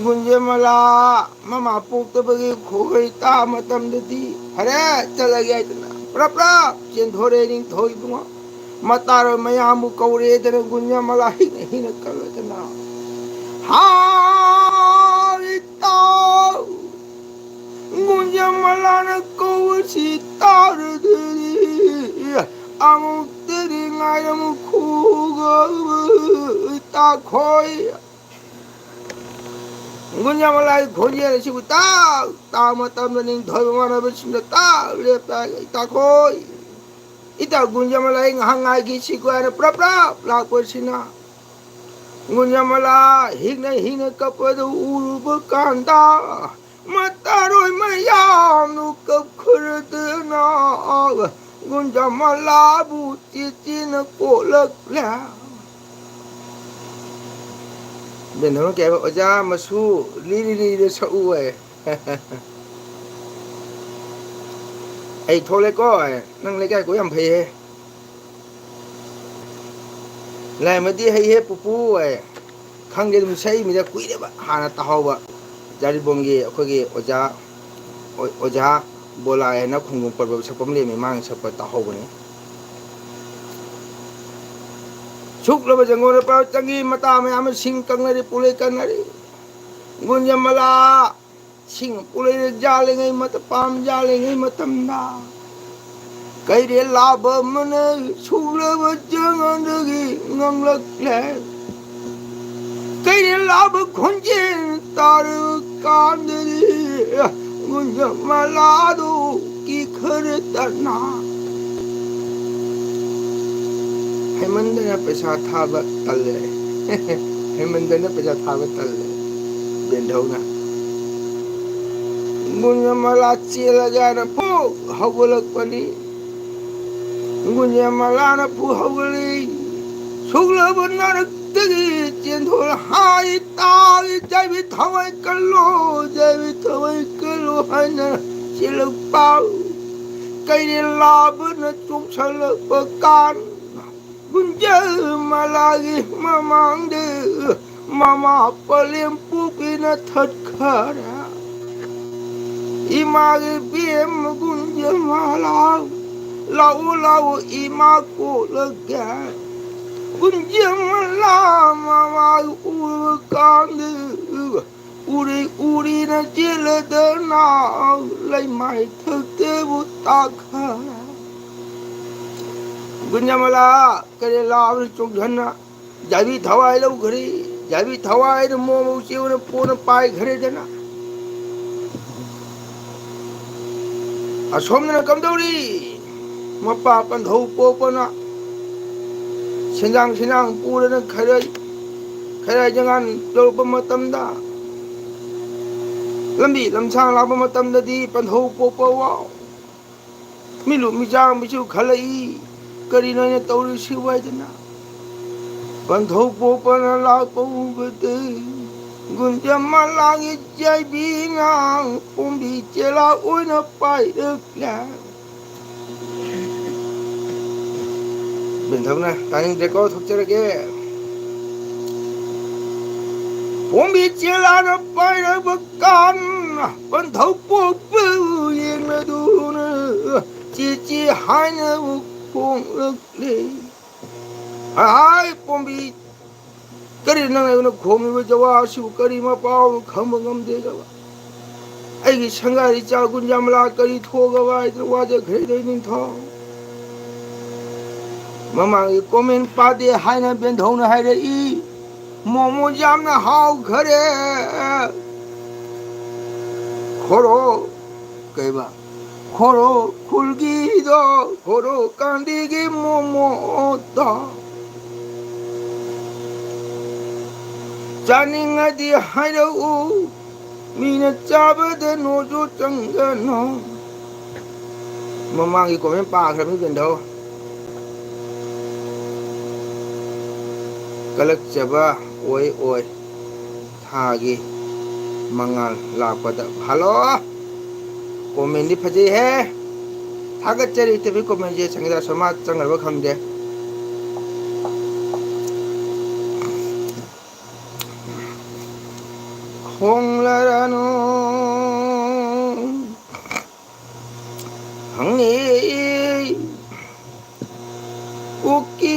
ꯒꯨꯟꯖꯃꯂꯥ ꯃꯃꯥ ꯄꯣꯛꯇꯕꯒꯤ ꯈꯣꯏ ꯇꯥ ꯃꯇꯝꯗꯗꯤ, "ꯐꯔꯦ, ꯆꯠꯂꯒꯦ" ꯍꯥꯏꯗꯅ ꯄ꯭ꯔꯞ ꯄ꯭ꯔꯞ ꯆꯦꯟꯊꯣꯔꯛꯑꯦ ꯅꯤꯡꯊꯧ ꯏꯕꯨꯡꯉꯣ꯫ ꯃꯇꯥꯔꯣꯏ ꯃꯌꯥꯝꯕꯨ ꯀꯧꯔꯦꯗꯅ ꯒꯨꯟꯖꯃꯂꯥ ꯍꯤꯛꯅ ꯍꯤꯛꯅ ꯀꯜꯂꯗꯅ, "ꯍꯥꯎ ꯏꯇꯥꯎ, ꯒꯨꯟꯖꯃꯂꯥꯅ ꯀꯧꯕꯁꯤ ꯇꯥꯔꯗꯤ ꯑꯃꯨꯛꯇꯗꯤ ꯉꯥꯏꯔꯝꯈꯣ ꯇꯥꯈꯣꯏ"꯫ ꯒꯨꯟꯖꯥꯃꯂꯥꯒꯤ ꯈꯣꯟꯖꯦꯜ ꯑꯁꯤꯕꯨ ꯇꯥ ꯇꯥ ꯃꯇꯝꯗ ꯅꯤꯡꯊꯧ ꯏꯃꯥꯟꯅꯕꯁꯤꯡꯗ ꯇꯥ ꯂꯦꯞꯇ ꯏꯇꯥꯈꯣꯏ, ꯏꯇꯥ ꯒꯨꯟꯖꯥꯃꯂꯥꯒꯤ ꯉꯥꯏꯍꯥꯛ ꯉꯥꯏꯈꯤ ꯁꯤꯀꯣ ꯍꯥꯏꯅ ꯄ꯭ꯔꯞ ꯄ꯭ꯔꯞ ꯂꯥꯛꯄꯁꯤꯅ ꯒꯨꯟꯖꯥꯃꯂꯥ ꯍꯤꯡꯅ ꯍꯤꯡꯅ ꯀꯞꯄꯗꯨ ꯎꯔꯨꯕ ꯀꯥꯟꯗ ꯃꯇꯥꯔꯣꯏ ꯃꯌꯥꯝꯗꯨ ꯀꯞꯈ꯭ꯔꯗꯅ ꯒꯨꯟꯖꯥꯃꯂꯥꯕꯨ ꯆꯦꯆꯦꯅ ꯀꯣꯠꯂꯛꯂꯦ꯫ ꯕꯦꯟꯙꯧꯅ ꯀꯩ ꯍꯥꯏꯕ? "ꯑꯣꯖꯥ ꯃꯁꯨ ꯂꯤꯔꯤ ꯂꯤꯔꯤ ꯁꯛꯎ" ꯍꯥꯏ꯫ "ꯑꯩ ꯊꯣꯛꯂꯦꯀꯣ" ꯍꯥꯏ꯫ "ꯅꯪ ꯂꯩꯀꯥꯏ ꯀꯣꯏ ꯌꯥꯝ ꯐꯩꯍꯦ꯫ ꯂꯥꯏꯃꯗꯤ ꯍꯩꯍꯦ ꯄꯨꯄꯨ" ꯍꯥꯏ꯫ ꯈꯪꯗꯦ, ꯑꯗꯨꯝ ꯁꯛꯏꯃꯤꯗ ꯀꯨꯏꯔꯦꯕ ꯍꯥꯟꯅ ꯇꯥꯍꯧꯕ꯫ ꯌꯥꯔꯤꯄꯣꯛꯒꯤ ꯑꯩꯈꯣꯏꯒꯤ ꯑꯣꯖꯥ, ꯑꯣ-, ꯑꯣꯖꯥ ꯕꯣꯂꯥ ꯍꯥꯏꯅ ꯈꯣꯡꯖꯣꯝ ꯄꯔꯕ ꯁꯛꯄ ꯑꯃ ꯂꯩꯔꯝꯃꯤ, ꯃꯥꯅ ꯁꯛꯄ ꯇꯥꯍꯧꯕꯅꯤ꯫ ꯁꯨꯛꯂꯕ ꯖꯪꯒꯜꯗ ꯄꯔꯕ ꯆꯪꯉꯤ, ꯃꯇꯥ ꯃꯌꯥꯝ ꯑꯃ ꯁꯤꯡ ꯀꯪꯅꯔꯤ, ꯄꯨꯂꯩ ꯀꯪꯅꯔꯤ꯫ ꯒꯨꯟꯖꯥꯃꯂꯥ ꯁꯤꯡ ꯄꯨꯂꯩꯗ ꯌꯥꯜꯂꯤꯉꯩ ꯃꯇꯝ, ꯄꯥꯝ ꯌꯥꯜꯂꯤꯉꯩ ꯃꯇꯝꯗ ꯀꯩꯔꯦꯜ ꯂꯥꯕ ꯑꯃꯅ ꯁꯨꯛꯂꯕ ꯖꯪꯒꯜꯗꯒꯤ ꯉꯪꯂꯛꯂꯦ꯫ ꯀꯩꯔꯦꯜ ꯂꯥꯕ ꯈꯣꯟꯖꯦꯜ ꯇꯥꯔꯕ ꯀꯥꯟꯗꯗꯤ ꯒꯨꯟꯖꯥꯃꯂꯥꯗꯨ ꯀꯤꯈꯔꯗꯅ ꯍꯦꯃꯟꯗꯅ ꯄꯩꯁꯥ ꯊꯥꯕ ꯇꯜꯂꯦ꯫ ꯍꯦꯃꯟꯗꯅ ꯄꯩꯁꯥ ꯊꯥꯕ ꯇꯜꯂꯦ꯫ ꯕꯦꯟꯙꯧꯅ ꯒꯨꯟꯖꯥꯃꯂꯥ ꯆꯦꯜꯂꯒꯦꯅ ꯄꯨꯛ ꯍꯧꯒꯠꯂꯛꯄꯅꯤ꯫ ꯒꯨꯟꯖꯥꯃꯂꯥꯅ ꯄꯨꯛ ꯍꯧꯒꯠꯂꯤ꯫ ꯁꯨꯛꯂꯕ ꯅꯔꯛꯇꯒꯤ ꯆꯦꯟꯊꯣꯛꯂ ꯍꯥꯏ ꯇꯥꯔꯤ, "ꯖꯥꯏꯕꯤ ꯊꯋꯥꯏ ꯀꯜꯂꯣ, ꯖꯥꯏꯕꯤ ꯊꯋꯥꯏ ꯀꯜꯂꯣ" ꯍꯥꯏꯅ ꯆꯦꯜꯂꯛꯄ꯫ ꯀꯩꯔꯦꯜ ꯂꯥꯕꯅ ꯆꯣꯡꯁꯜꯂꯛꯄ ꯀꯥꯟ ꯒꯨꯟꯖꯥꯃꯂꯥꯒꯤ ꯃꯃꯥꯡꯗ ꯃꯃꯥ ꯄꯂꯦꯝ ꯄꯣꯛꯄꯤꯅ ꯊꯠꯈꯔꯦ꯫ ꯏꯃꯥꯒꯤ ꯕꯦꯝꯃ ꯒꯨꯟꯖꯥꯃꯂꯥ, ꯂꯥꯛꯑꯣ, ꯂꯥꯛꯑꯣ, ꯏꯃꯥ ꯀꯣꯛꯂꯒꯦ꯫ ꯒꯨꯟꯖꯥꯃꯂꯥ ꯃꯃꯥ ꯎꯔꯀꯥꯟꯗ ꯎꯔꯤ ꯎꯔꯤꯅ ꯆꯦꯜꯂꯗꯅ ꯂꯩꯃꯥꯏ ꯊꯛꯇꯕꯨ ꯇꯥꯈ꯭ꯔꯦ꯫ ꯒꯨꯟꯖꯥꯃꯂꯥ ꯀꯩꯔꯦꯜ ꯂꯥꯕꯅ ꯆꯣꯡꯁꯤꯟꯅ ꯖꯥꯏꯕꯤ ꯊꯋꯥꯏ ꯂꯧꯈ꯭ꯔꯦ꯫ ꯌꯥꯏꯕꯤ ꯊꯋꯥꯏꯗ ꯃꯣꯃꯣ ꯎꯆꯦꯛꯅ ꯄꯣꯅ ꯄꯥꯏꯈ꯭ꯔꯦꯗꯅ꯫ ꯑꯁꯣꯝꯗꯅ ꯀꯝꯗꯧꯔꯤ? ꯃꯄꯥ ꯄꯟꯊꯧ ꯄꯣꯛꯄꯅ ꯁꯦꯟꯖꯥꯡ ꯁꯦꯟꯖꯥꯡ ꯄꯨꯔꯅ ꯈꯩꯔꯥꯏ, ꯈꯩꯔꯥꯏ ꯖꯪꯒꯥꯟ ꯌꯧꯔꯛꯄ ꯃꯇꯝꯗ, ꯂꯝꯕꯤ ꯂꯝꯁꯥꯡ ꯂꯥꯛꯄ ꯃꯇꯝꯗꯗꯤ ꯄꯟꯊꯧ ꯄꯣꯛꯄ ꯋꯥꯎ꯫ ꯃꯤꯂꯨ ꯃꯤꯆꯥꯡ ꯃꯤꯆꯨ ꯈꯜꯂꯛꯏ꯫ ꯀꯔꯤꯅꯣ ꯑꯩꯅ ꯇꯧꯔꯤꯁꯤꯕꯨ ꯍꯥꯏꯗꯅ꯫ ꯄꯟꯊꯧ ꯄꯣꯛꯄꯅ ꯂꯥꯛꯄ ꯎꯕꯗ ꯒꯨꯟꯖꯃꯂꯥꯒꯤ ꯌꯥꯏꯕꯤꯅ ꯄꯣꯝꯕꯤ ꯆꯦꯂꯥ ꯑꯣꯏꯅ ꯄꯥꯏꯔꯛꯂꯦ꯫ ꯕꯦꯟꯊꯧꯅ ꯇꯥꯅꯤꯡꯗ꯭ꯔꯦꯀꯣ, ꯊꯣꯛꯆꯔꯒꯦ꯫ ꯄꯣꯝꯕꯤ ꯆꯦꯂꯥꯅ ꯄꯥꯏꯔꯕ ꯀꯥꯟ ꯄꯟꯊꯧ ꯄꯣꯛꯄ ꯌꯦꯡꯂꯗꯨꯅ ꯆꯦ ꯆꯦ ꯍꯥꯏꯅ ꯈꯣꯡꯂꯛꯂꯦ꯫ ꯍꯥꯏ ꯄꯣꯝꯕꯤ, ꯀꯔꯤ ꯅꯪ ꯑꯩꯉꯣꯟꯗ ꯈꯣꯡꯉꯤꯕ ꯖꯋꯥ ꯑꯁꯤꯕꯨ ꯀꯔꯤ ꯃꯄꯥꯎꯅꯣ ꯈꯪꯕ ꯉꯝꯗꯦꯗꯕ? ꯑꯩꯒꯤ ꯁꯪꯒꯥꯔꯤ ꯆꯥ ꯒꯨꯟꯖꯥꯃꯂꯥ ꯀꯔꯤ ꯊꯣꯛꯑꯒꯕ ꯍꯥꯏꯗꯅ ꯋꯥꯖꯈ꯭ꯔꯦꯗꯣ ꯅꯤꯡꯊꯧ꯫ ꯃꯃꯥꯡꯒꯤ ꯀꯣꯃꯦꯟ ꯄꯥꯗꯦ ꯍꯥꯏꯅ ꯕꯦꯟꯊꯧꯅ ꯍꯥꯏꯔꯛꯏ꯫ ꯃꯣꯃꯣ ꯌꯥꯝꯅ ꯍꯥꯎꯈꯔꯦ꯫ ꯈꯣꯔꯣ, ꯀꯩꯕ? ꯈꯣꯔꯣ ꯈꯨꯜꯒꯤꯗꯣ, ꯈꯣꯔꯣ ꯀꯥꯟꯗꯤꯒꯤ ꯃꯣꯃꯣꯗꯣ꯫ ꯆꯥꯅꯤꯡꯉꯗꯤ ꯍꯥꯏꯔꯛꯎ꯫ ꯃꯤꯅ ꯆꯥꯕꯗ ꯅꯣꯁꯨ ꯆꯪꯒꯅꯨ꯫ ꯃꯃꯥꯡꯒꯤ ꯀꯣꯃꯦꯟ ꯄꯥꯈ꯭ꯔꯕꯅꯤ ꯕꯦꯟꯊꯧ꯫ ꯀꯂꯛꯆꯕ ꯑꯣꯏ ꯑꯣꯏ ꯊꯥꯒꯤ ꯃꯉꯥꯜ ꯂꯥꯛꯄꯗ꯫ ꯍꯜꯂꯣ꯫ ꯀꯣꯃꯦꯟꯗꯤ ꯐꯖꯩꯍꯦ꯫ ꯊꯥꯒꯠꯆꯔꯤ ꯏꯇꯩꯃꯒꯤ ꯀꯣꯃꯦꯟꯁꯦ꯫ ꯁꯪꯒꯤꯇꯥ ꯁꯣꯃꯥ ꯆꯪꯈ꯭ꯔꯕ ꯈꯪꯗꯦ꯫ ꯍꯣꯡꯂꯔꯅꯨ꯫ ꯍꯪꯉꯤ ꯀꯨꯀꯤ꯫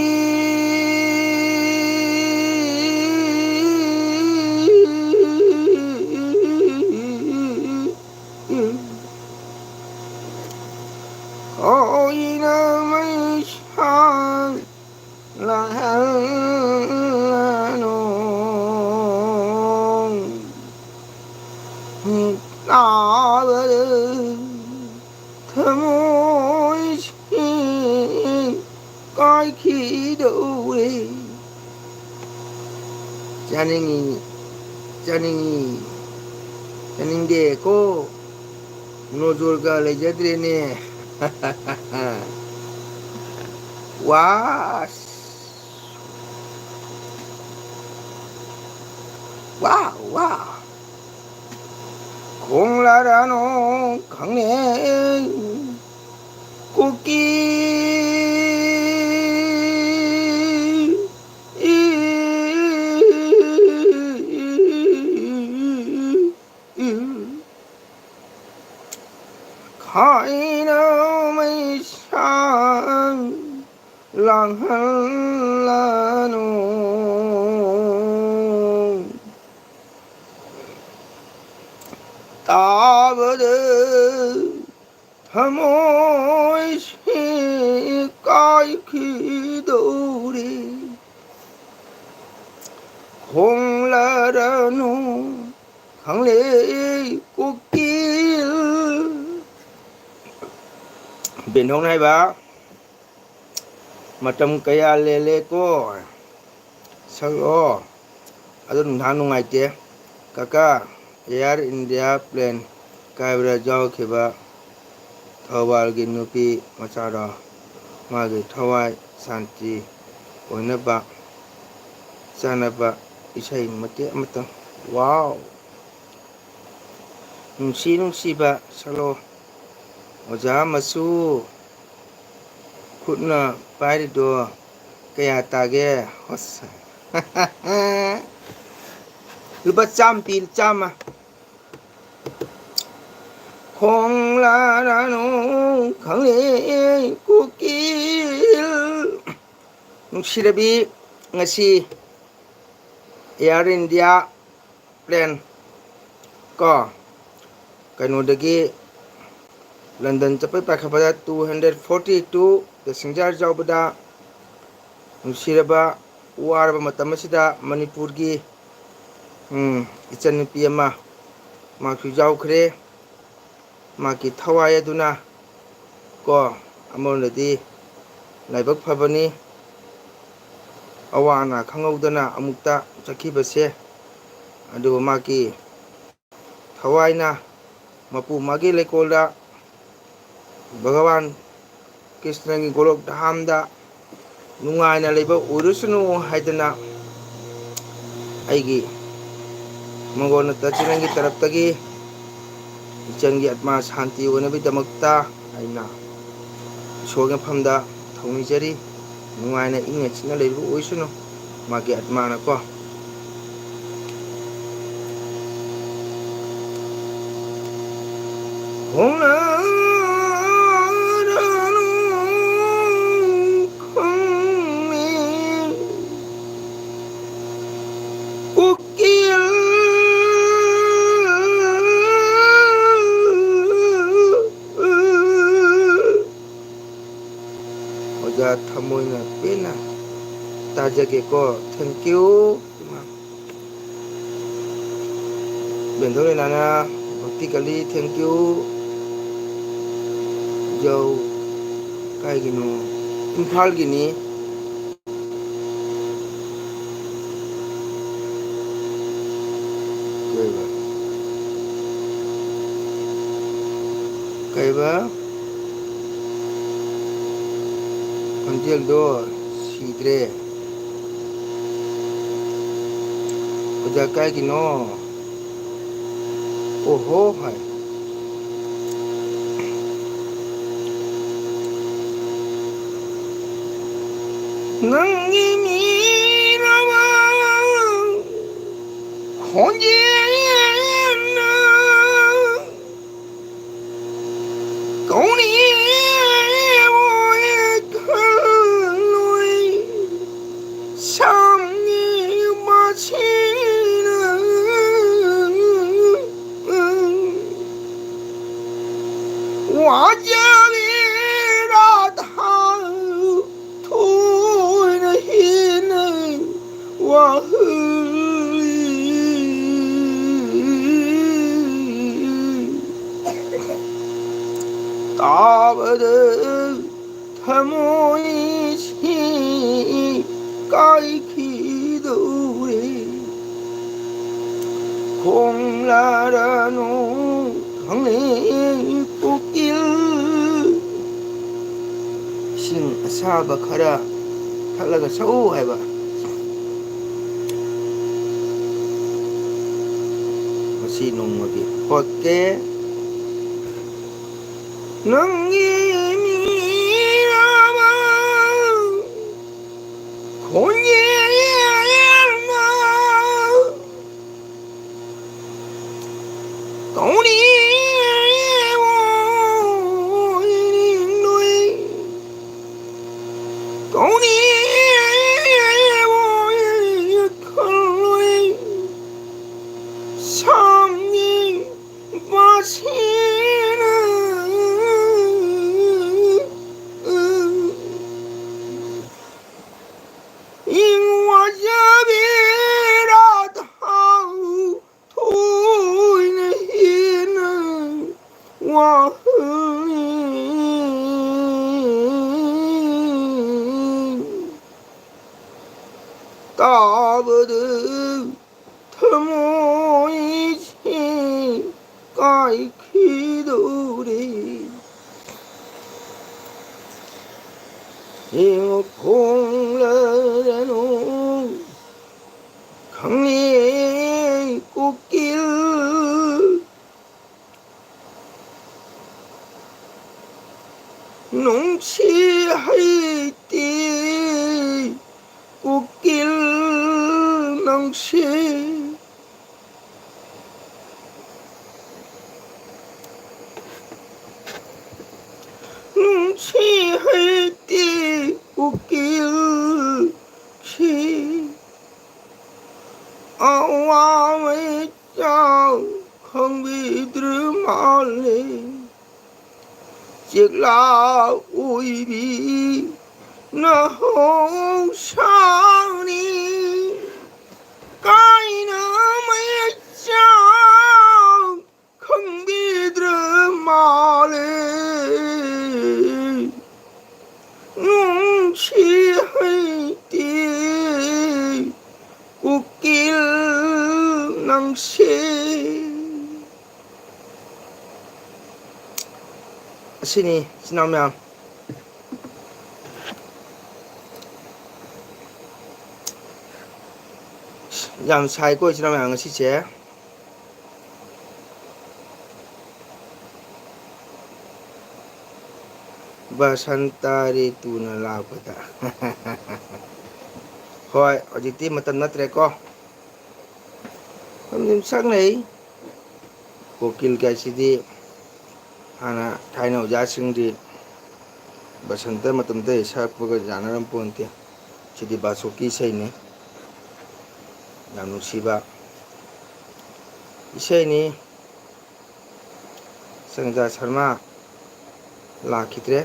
ꯍꯣꯏꯅ ꯃꯩꯁꯥ꯫ ꯆꯥꯅꯤꯡꯉꯤ, ꯆꯥꯅꯤꯡꯉꯤ, ꯆꯥꯅꯤꯡꯗꯦꯀꯣ꯫ ꯅꯣꯖꯣꯔꯒ ꯂꯩꯖꯗ꯭ꯔꯦꯅꯦ꯫ ꯋꯥ, ꯋꯥ, ꯋꯥ꯫ ꯈꯣꯡꯂꯔꯅꯨ ꯈꯪꯅꯦ ꯀꯨꯀꯤ꯫ ꯈꯥꯏꯅ ꯃꯩꯁꯥ ꯂꯥꯡꯍꯜꯂꯅꯨ꯫ ꯇꯥꯕꯗ ꯊꯃꯣꯏꯁꯤ ꯀꯥꯏꯈꯤꯗꯧꯔꯦ꯫ ꯈꯣꯡꯂꯔꯅꯨ ꯈꯪꯂꯦ ꯀꯨꯀꯤꯜ꯫ ꯕꯦꯟꯊꯧꯅ ꯍꯥꯏꯕ, ꯃꯇꯝ ꯀꯌꯥ ꯂꯦꯜꯂꯦꯀꯣ꯫ ꯁꯛꯂꯛꯑꯣ꯫ ꯑꯗꯨ ꯅꯨꯡꯗꯥꯡ ꯅꯨꯡꯉꯥꯏꯇꯦ꯫ ꯀꯀꯥ, ꯑꯦꯌꯥꯔ ꯏꯟꯗꯤꯌꯥ ꯄ꯭ꯂꯦꯟ ꯀꯥꯏꯕꯗ ꯌꯥꯎꯈꯤꯕ ꯊꯧꯕꯥꯜꯒꯤ ꯅꯨꯄꯤ ꯃꯆꯥꯗꯣ, ꯃꯥꯒꯤ ꯊꯋꯥꯏ ꯁꯥꯟꯇꯤ ꯑꯣꯏꯅꯕ ꯆꯥꯅꯕ ꯏꯁꯩ ꯃꯇꯦꯛ ꯑꯃꯇꯪ꯫ ꯋꯥꯎ! ꯅꯨꯡꯁꯤ ꯅꯨꯡꯁꯤꯕ ꯁꯛꯂꯣ꯫ ꯑꯣꯖꯥ ꯃꯁꯨ ꯈꯨꯠꯅ ꯄꯥꯏꯔꯤꯗꯣ ꯀꯌꯥ ꯇꯥꯒꯦ? ꯍꯣꯁ꯫ ꯂꯨꯄꯥ ꯆꯥꯝꯃ ꯄꯤ, ꯆꯥꯝꯃ꯫ ꯈꯣꯡꯂꯥꯔꯥꯅꯨ ꯈꯪꯂꯦ ꯀꯨꯀꯤꯜ꯫ ꯅꯨꯡꯁꯤꯔꯕꯤ, ꯉꯁꯤ ꯑꯦꯌꯥꯔ ꯏꯟꯗꯤꯌꯥ ꯄ꯭ꯂꯦꯟ ꯀꯣ, ꯀꯩꯅꯣꯗꯒꯤ ꯂꯟꯗꯟ ꯆꯠꯄꯩ ꯄꯥꯏꯈꯠꯄꯗ two hundred forty two passenger ꯌꯥꯎꯕꯗ, ꯅꯨꯡꯁꯤꯔꯕ, ꯋꯥꯔꯕ ꯃꯇꯝ ꯑꯁꯤꯗ ꯃꯅꯤꯄꯨꯔꯒꯤ, ꯎꯝ, ꯏꯆꯟꯅꯨꯄꯤ ꯑꯃ ꯃꯍꯥꯛꯁꯨ ꯌꯥꯎꯈ꯭ꯔꯦ꯫ ꯃꯍꯥꯛꯀꯤ ꯊꯋꯥꯏ ꯑꯗꯨꯅ ꯀꯣ, ꯑꯃꯔꯣꯝꯗꯗꯤ ꯂꯥꯏꯕꯛ ꯐꯕꯅꯤ꯫ ꯑꯋꯥ ꯑꯅꯥ ꯈꯪꯍꯧꯗꯅ ꯑꯃꯨꯛꯇ ꯆꯠꯈꯤꯕꯁꯦ, ꯑꯗꯨꯕꯨ ꯃꯥꯒꯤ ꯊꯋꯥꯏꯅ ꯃꯄꯨ ꯃꯥꯒꯤ ꯂꯩꯀꯣꯜꯗ ꯚꯒꯋꯥꯟ ꯀ꯭ꯔꯤꯁꯅꯒꯤ ꯒꯣꯂꯣꯛ ꯙꯥꯝꯗ ꯅꯨꯡꯉꯥꯏꯅ ꯂꯩꯕ ꯑꯣꯏꯔꯁꯅꯨ ꯍꯥꯏꯗꯅ ꯑꯩꯒꯤ ꯃꯉꯣꯟꯗ ꯇꯆꯤꯅꯪꯒꯤ ꯇꯔꯞꯇꯒꯤ ꯏꯆꯟꯒꯤ ꯑꯠꯃꯥ ꯁꯥꯟꯇꯤ ꯑꯣꯏꯅꯕꯒꯤꯗꯃꯛꯇ ꯑꯩꯅ ꯏꯁꯣꯔꯒꯤ ꯃꯐꯝꯗ ꯊꯧꯅꯤꯖꯔꯤ꯫ ꯅꯨꯡꯉꯥꯏꯅ ꯏꯪꯅ ꯆꯤꯛꯅ ꯂꯩꯕ ꯑꯣꯏꯁꯅꯨ ꯃꯥꯒꯤ ꯑꯠꯃꯥꯅꯀꯣ꯫ ꯑꯣꯖꯥ ꯊꯃꯣꯏꯅ ꯄꯦꯟꯅ ꯇꯥꯖꯒꯦꯀꯣ꯫ Thank you꯫ ꯕꯦꯟꯊꯣꯏ ꯂꯩꯅꯥꯅ ꯚꯛꯇꯤ ꯀꯜꯂꯤ, thank you꯫ ꯌꯧ, ꯀꯥꯏꯒꯤꯅꯣ? ꯏꯝꯐꯥꯜꯒꯤꯅꯤ꯫ ꯀꯩꯕ? ꯀꯩꯕ? ꯈꯣꯟꯖꯦꯜꯗꯣ ꯁꯤꯗ꯭ꯔꯦ꯫ ꯑꯣꯖꯥ ꯀꯥꯏꯒꯤꯅꯣ? ꯑꯣꯍꯣ ꯍꯥꯏ꯫ ꯅꯪꯒꯤ ꯃꯤꯔꯕ ꯈꯣꯟꯖꯦꯜꯅ ꯀꯧꯅꯤꯕꯣꯏ ꯈꯜꯂꯣꯏ ꯁꯝꯅꯤ ꯃꯁꯤꯅ ꯋꯥꯖꯕꯤ ꯔꯥꯙꯥ ꯊꯣꯏꯅ ꯍꯦꯟꯅ ꯋꯥꯍꯜꯂꯤ꯫ ꯇꯥꯕꯗ ꯊꯃꯣꯏꯁꯤ ꯀꯥꯏꯈꯤꯗꯧꯔꯦ꯫ ꯈꯣꯡꯂꯥꯔꯅꯨ ꯈꯪꯂꯦ ꯀꯣꯀꯤꯜ꯫ ꯏꯁꯤꯡ ꯑꯁꯥꯕ ꯈꯔ ꯊꯛꯂꯒ ꯁꯛꯎ ꯍꯥꯏꯕ꯫ ꯉꯁꯤ ꯅꯣꯡꯃꯒꯤ ꯍꯣꯠꯀꯦ꯫ ꯅꯪꯒꯤ ꯃꯤꯔꯥꯕ ꯈꯣꯟꯖꯦꯜꯅ ꯀꯧꯔꯤꯕ ꯏꯅꯤꯡꯂꯣꯏ, ꯀꯧꯔꯤꯕ ꯈꯜꯂꯣꯏ ꯁꯥꯝꯅꯤꯡꯕꯁꯤꯅ꯫ ꯏꯪ ꯋꯥꯖꯕꯤ ꯔꯥꯙꯥ ꯊꯣꯏꯅ ꯍꯦꯟꯅ ꯋꯥꯍꯜꯂꯤ꯫ ꯇꯥꯕꯗ ꯊꯃꯣꯏꯁꯤ ꯀꯥꯏꯈꯤꯗꯧꯔꯦ꯫ ꯌꯦꯡꯉꯨ ꯈꯣꯡꯂꯔꯅꯨ ꯈꯪꯂꯦ ꯀꯣꯀꯤꯜ꯫ ꯅꯨꯡꯁꯤ ꯍꯩꯇꯦ ꯀꯣꯀꯤꯜ ꯅꯪꯁꯦ꯫ ꯅꯨꯡꯁꯤ ꯍꯩꯇꯦ ꯎꯀꯤꯜ ꯁꯤ꯫ ꯑꯋꯥ ꯃꯩꯆꯥꯛ ꯈꯪꯕꯤꯗ꯭ꯔ ꯃꯥꯜꯂꯦ꯫ ꯆꯦꯛꯂꯥ ꯑꯣꯏꯕꯤ ꯅꯍꯧꯁꯥꯅꯤ꯫ ꯀꯥꯏꯅ ꯃꯩꯆꯥꯛ ꯈꯪꯕꯤꯗ꯭ꯔ ꯃꯥꯜꯂꯦ꯫ ꯅꯨꯡꯁꯤ ꯍꯩꯇꯦ ꯅꯨꯡꯁꯤ꯫ ꯑꯁꯤꯅꯤ, ꯏꯆꯤꯟ ꯏꯅꯥꯎ ꯃꯌꯥꯝ꯫ ꯌꯥꯝ ꯁꯥꯏꯀꯣ, ꯏꯆꯤꯟ ꯏꯅꯥꯎ ꯃꯌꯥꯝ, ꯉꯁꯤꯁꯦ꯫ ꯕꯁꯟꯇ ꯔꯤꯇꯨꯅ ꯂꯥꯛꯄꯗ꯫ ꯍꯣꯏ, ꯍꯧꯖꯤꯛꯇꯤ ꯃꯇꯝ ꯅꯠꯇ꯭ꯔꯦꯀꯣ꯫ ꯑꯗꯨꯝ ꯁꯛꯅꯩ꯫ ꯀꯣꯀꯤꯜ ꯀꯥꯏꯁꯤꯗꯤ ꯍꯥꯟꯅ ꯊꯥꯏꯅ ꯑꯣꯖꯥꯁꯤꯡꯗꯤ ꯕꯁꯟꯇ ꯃꯇꯝꯗ ꯁꯛꯄꯒ ꯌꯥꯅꯔꯝ ꯄꯣꯟꯇꯦ꯫ ꯁꯤꯗꯤ ꯕꯥꯁꯣꯛꯀꯤ ꯏꯁꯩꯅꯤ꯫ ꯌꯥꯝ ꯅꯨꯡꯁꯤꯕ ꯏꯁꯩꯅꯤ꯫ ꯁꯪꯒꯤꯇꯥ ꯁꯔꯃ ꯂꯥꯛꯈꯤꯗ꯭ꯔꯦ꯫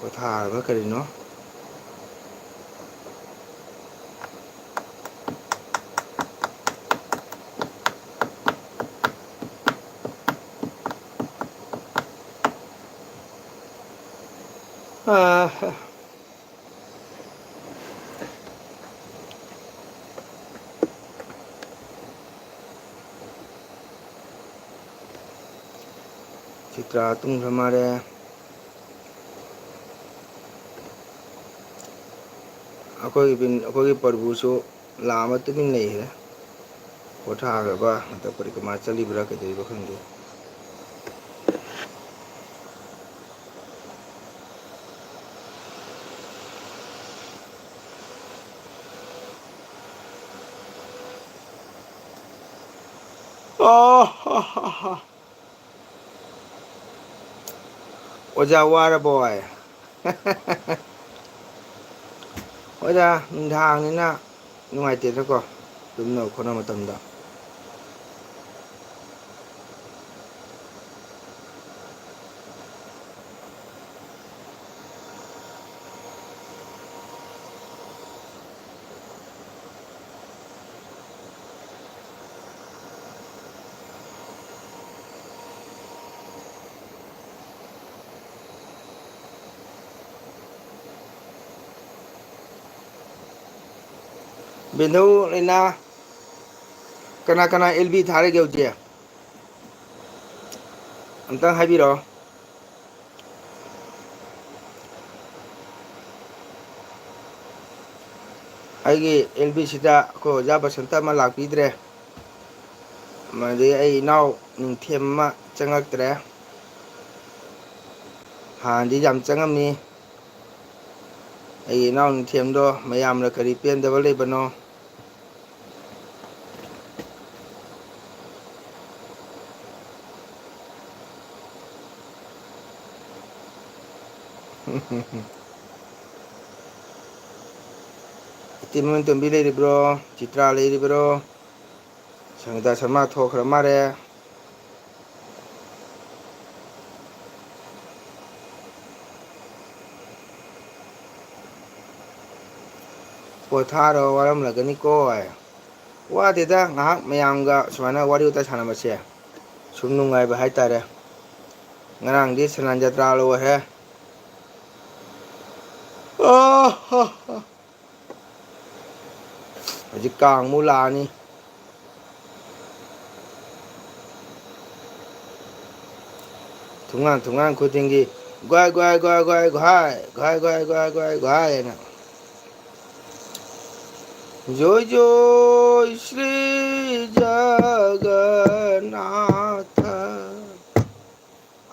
ꯄꯣꯊꯥꯔꯕ ꯀꯔꯤꯅꯣ? ꯑꯥ꯫ ꯆꯤꯇ꯭ꯔꯥ ꯇꯨꯝꯈ꯭ꯔ ꯃꯥꯜꯂꯦ꯫ ꯑꯩꯈꯣꯏꯒꯤ ꯕꯤꯟ-, ꯑꯩꯈꯣꯏꯒꯤ ꯄ꯭ꯔꯚꯨꯁꯨ ꯂꯥꯛꯑꯝꯃ ꯇꯨꯃꯤꯟ ꯂꯩꯈ꯭ꯔꯦ꯫ ꯄꯣꯊꯥꯈ꯭ꯔꯕ ꯅꯠꯇ꯭ꯔ ꯄꯔꯤꯀ꯭ꯔꯃꯥ ꯆꯠꯂꯤꯕ꯭ꯔꯥ ꯀꯩꯗꯧꯔꯤꯕ ꯈꯪꯗꯦ꯫ ꯑꯣ, ꯍ, ꯍ, ꯍ꯫ ꯑꯣꯖꯥ ꯋꯥꯔꯕꯣ? ꯍꯣꯏꯗ, ꯅꯨꯡꯗꯥꯡꯅꯤꯅ ꯅꯨꯡꯉꯥꯏꯇꯦꯗꯀꯣ, ꯇꯨꯝꯅꯕ ꯈꯣꯠꯅꯕ ꯃꯇꯝꯗ꯫ ꯕꯤꯅꯨ, ꯔꯤꯅꯥ, ꯀꯅꯥ ꯀꯅꯥ ꯑꯦꯜ ꯕꯤ ꯊꯥꯔꯒꯦ ꯍꯧꯖꯤꯛ? ꯑꯝꯇꯪ ꯍꯥꯏꯕꯤꯔꯛꯑꯣ꯫ ꯑꯩꯒꯤ ꯑꯦꯜ ꯕꯤꯁꯤꯗ ꯑꯩꯈꯣꯏ ꯑꯣꯖꯥ ꯕꯁꯟꯇ ꯑꯃ ꯂꯥꯛꯄꯤꯗ꯭ꯔꯦ, ꯑꯗꯩ ꯑꯩ ꯏꯅꯥꯎ ꯅꯤꯡꯊꯦꯝ ꯑꯃ ꯆꯪꯉꯛꯇ꯭ꯔꯦ꯫ ꯍꯥꯟꯅꯗꯤ ꯌꯥꯝ ꯆꯪꯉꯝꯃꯤ꯫ ꯑꯩꯒꯤ ꯏꯅꯥꯎ ꯅꯤꯡꯊꯦꯝꯗꯣ ꯃꯌꯥꯝꯅ ꯀꯔꯤ ꯄꯦꯟꯗꯕ ꯂꯩꯕꯅꯣ? ꯏꯇꯤꯃꯣꯟ ꯇꯣꯝꯕꯤ ꯂꯩꯔꯤꯕ꯭ꯔꯣ? ꯆꯤꯇ꯭ꯔꯥ ꯂꯩꯔꯤꯕ꯭ꯔꯣ? ꯁꯪꯒꯤꯇꯥ ꯁꯔꯃ ꯊꯣꯛꯈ꯭ꯔ ꯃꯥꯜꯂꯦ꯫ ꯄꯣꯊꯥꯔꯣ, ꯋꯥꯔꯝꯂꯒꯅꯤꯀꯣ꯫ ꯋꯥꯗꯦꯗ, ꯉꯥꯏꯍꯥꯛ ꯃꯌꯥꯝꯒ ꯁꯨꯃꯥꯏꯅ ꯋꯥꯔꯤ ꯋꯥꯇꯥꯏ ꯁꯥꯟꯅꯕꯁꯦ ꯁꯨꯝ ꯅꯨꯡꯉꯥꯏꯕ ꯍꯥꯏꯇꯥꯔꯦ꯫ ꯉꯔꯥꯡꯗꯤ ꯁꯅꯥꯟ ꯖꯇ꯭ꯔꯥ ꯂꯣꯏꯔꯦ꯫ ꯑꯥ, ꯍꯥ, ꯍꯥ꯫ ꯍꯧꯖꯤꯛ ꯀꯥꯡ ꯑꯃꯨꯛ ꯂꯥꯛꯑꯅꯤ꯫ ꯊꯣꯡꯒꯥꯟ, ꯊꯣꯡꯒꯥꯟ ꯈꯨꯗꯤꯡꯒꯤ "ꯒ꯭ꯋꯥꯏ, ꯒ꯭ꯋꯥꯏ, ꯒ꯭ꯋꯥꯏ, ꯒ꯭ꯋꯥꯏ, ꯒ꯭ꯋꯥꯏ, ꯒ꯭ꯋꯥꯏ, ꯒ꯭ꯋꯥꯏ, ꯒ꯭ꯋꯥꯏ, ꯒ꯭ꯋꯥꯏ" ꯍꯥꯏꯅ꯫ "ꯖꯣꯏ ꯖꯣꯏ ꯁ꯭ꯔꯤ ꯖꯒꯟꯅꯥꯊ,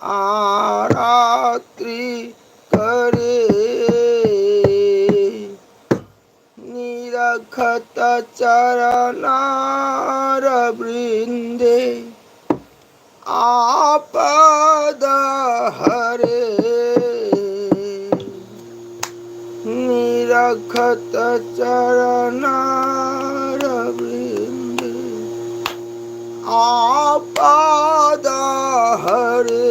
ꯑꯥꯔꯥꯇ꯭ꯔꯤ ꯀꯔꯦ, ꯅꯤꯔꯈꯇ ꯆꯔꯅꯥꯔꯕ꯭ꯔꯤꯟꯗꯦ, ꯑꯥꯄꯗ ꯍꯔꯦ, ꯅꯤꯔꯈꯇ ꯆꯔꯅꯥꯔꯕ꯭ꯔꯤꯟꯗꯦ, ꯑꯥꯄꯗ ꯍꯔꯦ꯫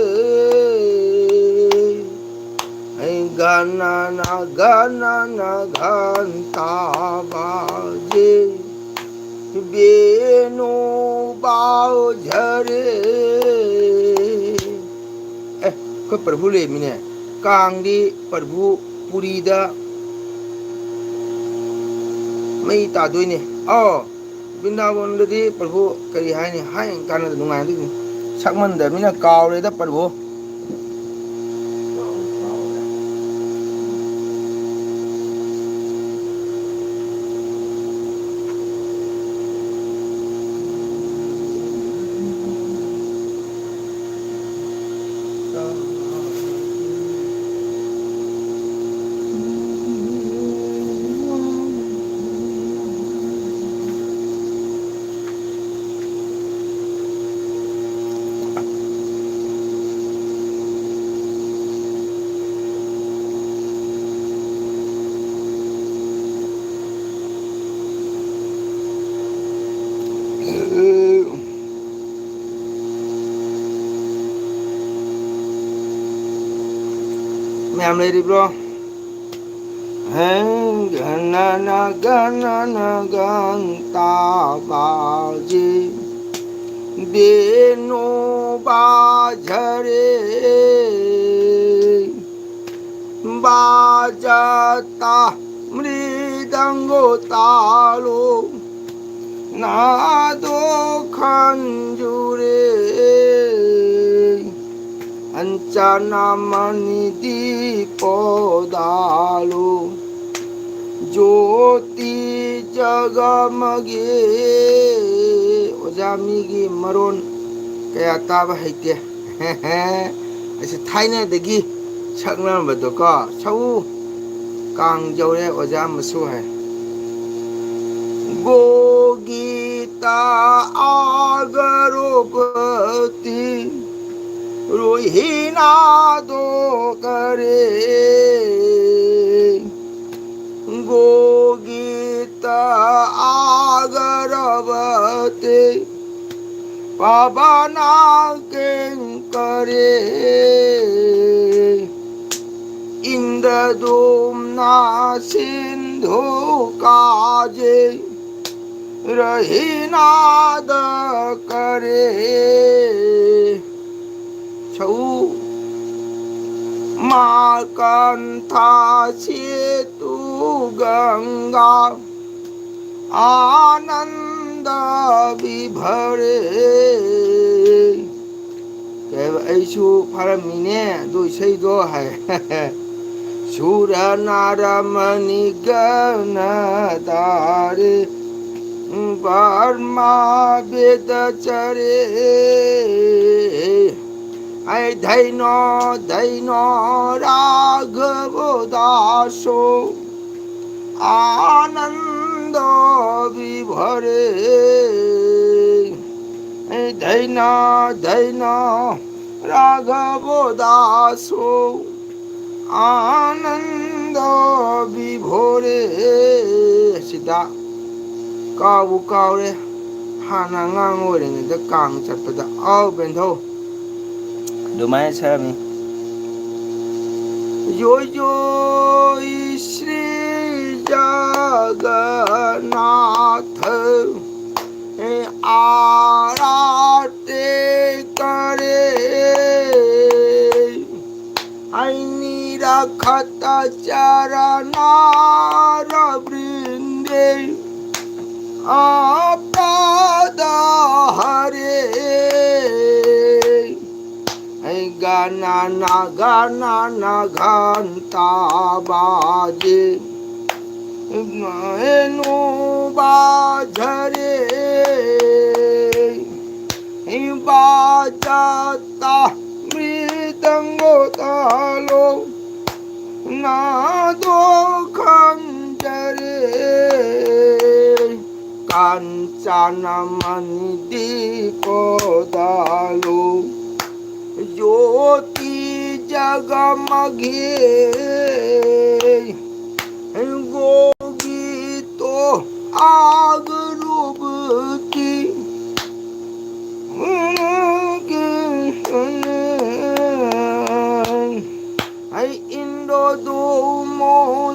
ꯒꯅꯅ ꯒꯅꯅ ꯘꯟꯇꯥ ꯕꯥꯖꯦ, ꯕꯦꯅꯨ ꯕꯥꯖꯔꯦ꯫ ꯑꯦ, ꯑꯩꯈꯣꯏ ꯄ꯭ꯔꯚꯨ ꯂꯩꯔꯝꯃꯤꯅꯦ꯫ ꯀꯥꯡꯗꯤ ꯄ꯭ꯔꯚꯨ ꯄꯨꯔꯤꯗ ꯃꯩ ꯇꯥꯗꯣꯏꯅꯦ꯫ ꯑꯣ, ꯕ꯭ꯔꯤꯟꯗꯥꯕꯟꯗꯗꯤ ꯄ꯭ꯔꯚꯨ ꯀꯔꯤ ꯍꯥꯏꯅꯤ? ꯍꯥꯏ ꯀꯥꯟꯅꯗ ꯅꯨꯡꯉꯥꯏꯗꯣꯏꯅꯤ꯫ ꯁꯛꯃꯟꯗꯕꯅꯤꯅ ꯀꯥꯎꯔꯦꯗ ꯄ꯭ꯔꯚꯨ꯫ ꯃꯌꯥꯝ ꯂꯩꯔꯤꯕ꯭ꯔꯣ? ꯍꯦ ꯒꯅꯅ ꯒꯅꯅ ꯒꯟꯇꯥ ꯕꯥꯖꯦ, ꯕꯦꯅꯨ ꯕꯥꯖꯔꯦ, ꯕꯥꯖꯇ ꯃ꯭ꯔꯤꯗꯪꯒꯣ ꯇꯥꯂꯣ, ꯅꯥꯗꯣ ꯈꯟꯖꯨꯔꯦ, ꯑꯟꯆꯅꯥ ꯃꯅꯤ ꯗꯤꯄꯣ ꯗꯥꯂꯣ, ꯖꯣꯇꯤ ꯖꯒꯃꯒꯦ꯫ ꯑꯣꯖꯥ, ꯃꯤꯒꯤ ꯃꯔꯣꯟ ꯀꯌꯥ ꯇꯥꯕ ꯍꯩꯇꯦ꯫ ꯑꯩꯁꯦ ꯊꯥꯏꯅꯗꯒꯤ ꯁꯛꯅꯔꯝꯕꯗꯣꯀꯣ꯫ ꯁꯛꯎ꯫ ꯀꯥꯡ ꯌꯧꯔꯦ ꯑꯣꯖꯥ ꯃꯁꯨ ꯍꯥꯏ꯫ ꯒꯣꯒꯤꯇꯥ ꯑꯒꯔꯣꯕꯇꯤ ꯔꯣꯍꯤꯅꯥꯗꯣ ꯀꯔꯦ꯫ ꯒꯣꯒꯤꯇꯥ ꯑꯒꯔꯕꯇꯤ ꯄꯕꯅ ꯀꯦꯡꯀꯔꯦ꯫ ꯏꯟꯗ꯭ꯔꯗꯨꯝꯅ ꯁꯤꯟꯙꯨ ꯀꯥꯖꯦ ꯔꯍꯤꯅꯥꯗ ꯀꯔꯦ꯫ ꯁꯛꯎ꯫ ꯃꯥꯀꯟꯊꯥ ꯁꯦꯇꯨ ꯒꯪꯒꯥ ꯑꯥꯅꯟ ꯅꯥꯅꯟꯗ ꯕꯤꯚꯣꯔꯦ꯫ ꯀꯩ ꯍꯥꯏꯕ? ꯑꯩꯁꯨ ꯐꯥꯔꯝꯃꯤꯅꯦ ꯑꯗꯨ ꯏꯁꯩꯗꯣ ꯍꯥꯏ꯫ ꯁꯨꯔ ꯅꯥꯔ ꯃꯅꯤ ꯒꯅ ꯇꯥꯔꯦ ꯕ꯭ꯔꯍ꯭ꯃ ꯕꯦꯗ ꯆꯔꯦ꯫ ꯑꯩ ꯙꯩꯅꯣ ꯙꯩꯅꯣ ꯔꯥꯘꯕ ꯗꯥꯁꯣ ꯑꯥꯅꯟꯗ ꯕꯤꯚꯣꯔꯦ꯫ ꯑꯩ ꯙꯩꯅ ꯙꯩꯅ ꯔꯥꯘꯕ ꯗꯥꯁꯣ ꯑꯥꯅꯟꯗ ꯕꯤꯚꯣꯔꯦ꯫ ꯁꯤꯗ ꯀꯥꯎꯕꯨ ꯀꯥꯎꯔꯦ, ꯍꯥꯟꯅ ꯑꯉꯥꯡ ꯑꯣꯏꯔꯤꯉꯩꯗ ꯀꯥꯡ ꯆꯠꯄꯗ꯫ ꯑꯥꯎ ꯕꯦꯟꯊꯧ, ꯑꯗꯨꯃꯥꯏꯅ ꯁꯛꯑꯝꯃꯤ꯫ ꯌꯣꯏ ꯌꯣꯏ ꯁ꯭ꯔꯤ ꯖꯒꯟꯅꯥꯊ ꯑꯥꯔꯥꯇꯦ ꯀꯔꯦ꯫ ꯑꯩ ꯅꯤꯔꯈꯇ ꯆꯔꯅꯥꯔ ꯕ꯭ꯔꯤꯟꯗꯦ ꯑꯄ꯭ꯔꯥꯗ ꯍꯔꯦ꯫ ꯑꯩ ꯒꯅꯅ ꯒꯅꯅ ꯘꯟꯇꯥ ꯕꯥꯖꯦ ꯃꯦꯅꯨ ꯕꯥꯖꯔꯦ꯫ ꯕꯥꯖꯇ ꯃ꯭ꯔꯤꯗꯪꯒꯣ ꯇꯥꯂꯣ ꯅꯥꯗꯣ ꯈꯪꯖꯔꯦ꯫ ꯀꯥꯟꯆꯅ ꯃꯅꯤ ꯗꯤꯄꯣ ꯗꯥꯂꯣ ꯖꯣꯇꯤ ꯖꯒꯃꯒꯦ꯫ ꯒꯣꯕꯤꯇꯣ ꯑꯒꯔꯨꯕꯇꯤ ꯑꯩ ꯏꯟꯗ꯭ꯔꯣ ꯗꯨꯃꯣ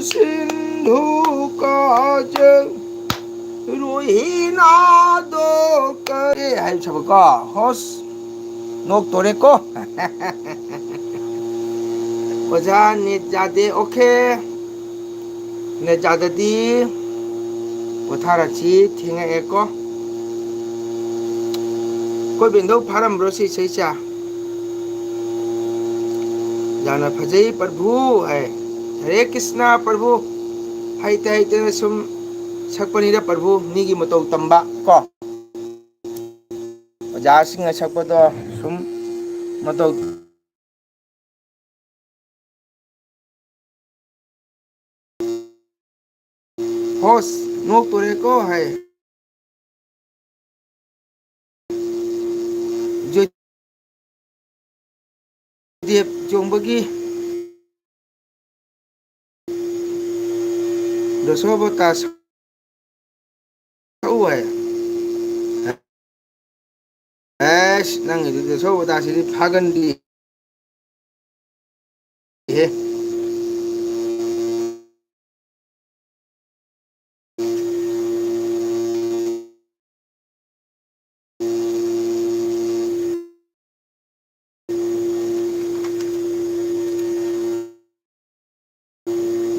ꯁꯤꯟꯙꯨ ꯀꯥꯖ ꯔꯣꯍꯤꯅꯥꯗꯣ ꯀꯔꯦ ꯍꯥꯏꯕ ꯁꯛꯄꯀꯣ꯫ ꯍꯣꯁ, ꯅꯣꯛꯇꯣꯔꯦꯀꯣ꯫ ꯑꯣꯖꯥ, ꯅꯦꯠ ꯌꯥꯗꯦ꯫ ꯑꯣꯀꯦ, ꯅꯦꯠ ꯌꯥꯗꯗꯤ ꯄꯣꯊꯥꯔꯁꯤ, ꯊꯦꯡꯉꯛꯑꯦꯀꯣ꯫ ꯑꯩꯈꯣꯏ ꯕꯦꯟꯗꯧ ꯐꯥꯔꯝꯕ꯭ꯔꯣ ꯁꯤ ꯏꯁꯩꯁꯦ? ꯌꯥꯝꯅ ꯐꯖꯩ ꯄ꯭ꯔꯚꯨ ꯍꯥꯏ꯫ ꯍꯔꯦ ꯀ꯭ꯔꯤꯁꯅ ꯄ꯭ꯔꯚꯨ꯫ ꯍꯩꯇ ꯍꯩꯇꯅ ꯁꯨꯝ ꯁꯛꯄꯅꯤꯗ ꯄ꯭ꯔꯚꯨ, ꯃꯤꯒꯤ ꯃꯇꯧ ꯇꯝꯕ ꯀꯣ꯫ ꯑꯣꯖꯥꯁꯤꯡꯅ ꯁꯛꯄꯗꯣ ꯁꯨꯝ ꯃꯇꯧ ꯍꯣꯁ, ꯅꯣꯛꯇꯣꯔꯦꯀꯣ ꯍꯥꯏ꯫ ꯖꯣꯏꯗꯦꯕ ꯆꯣꯡꯕꯒꯤ ꯗꯁꯣꯕꯇꯥ ꯁꯛꯎ ꯍꯥꯏ꯫ ꯑꯦꯁ, ꯅꯪꯒꯤꯗꯨꯗꯤ ꯁꯣꯕꯗꯥꯁꯤꯗꯤ ꯐꯥꯒꯟꯗꯤ꯫ ꯏꯍꯦ꯫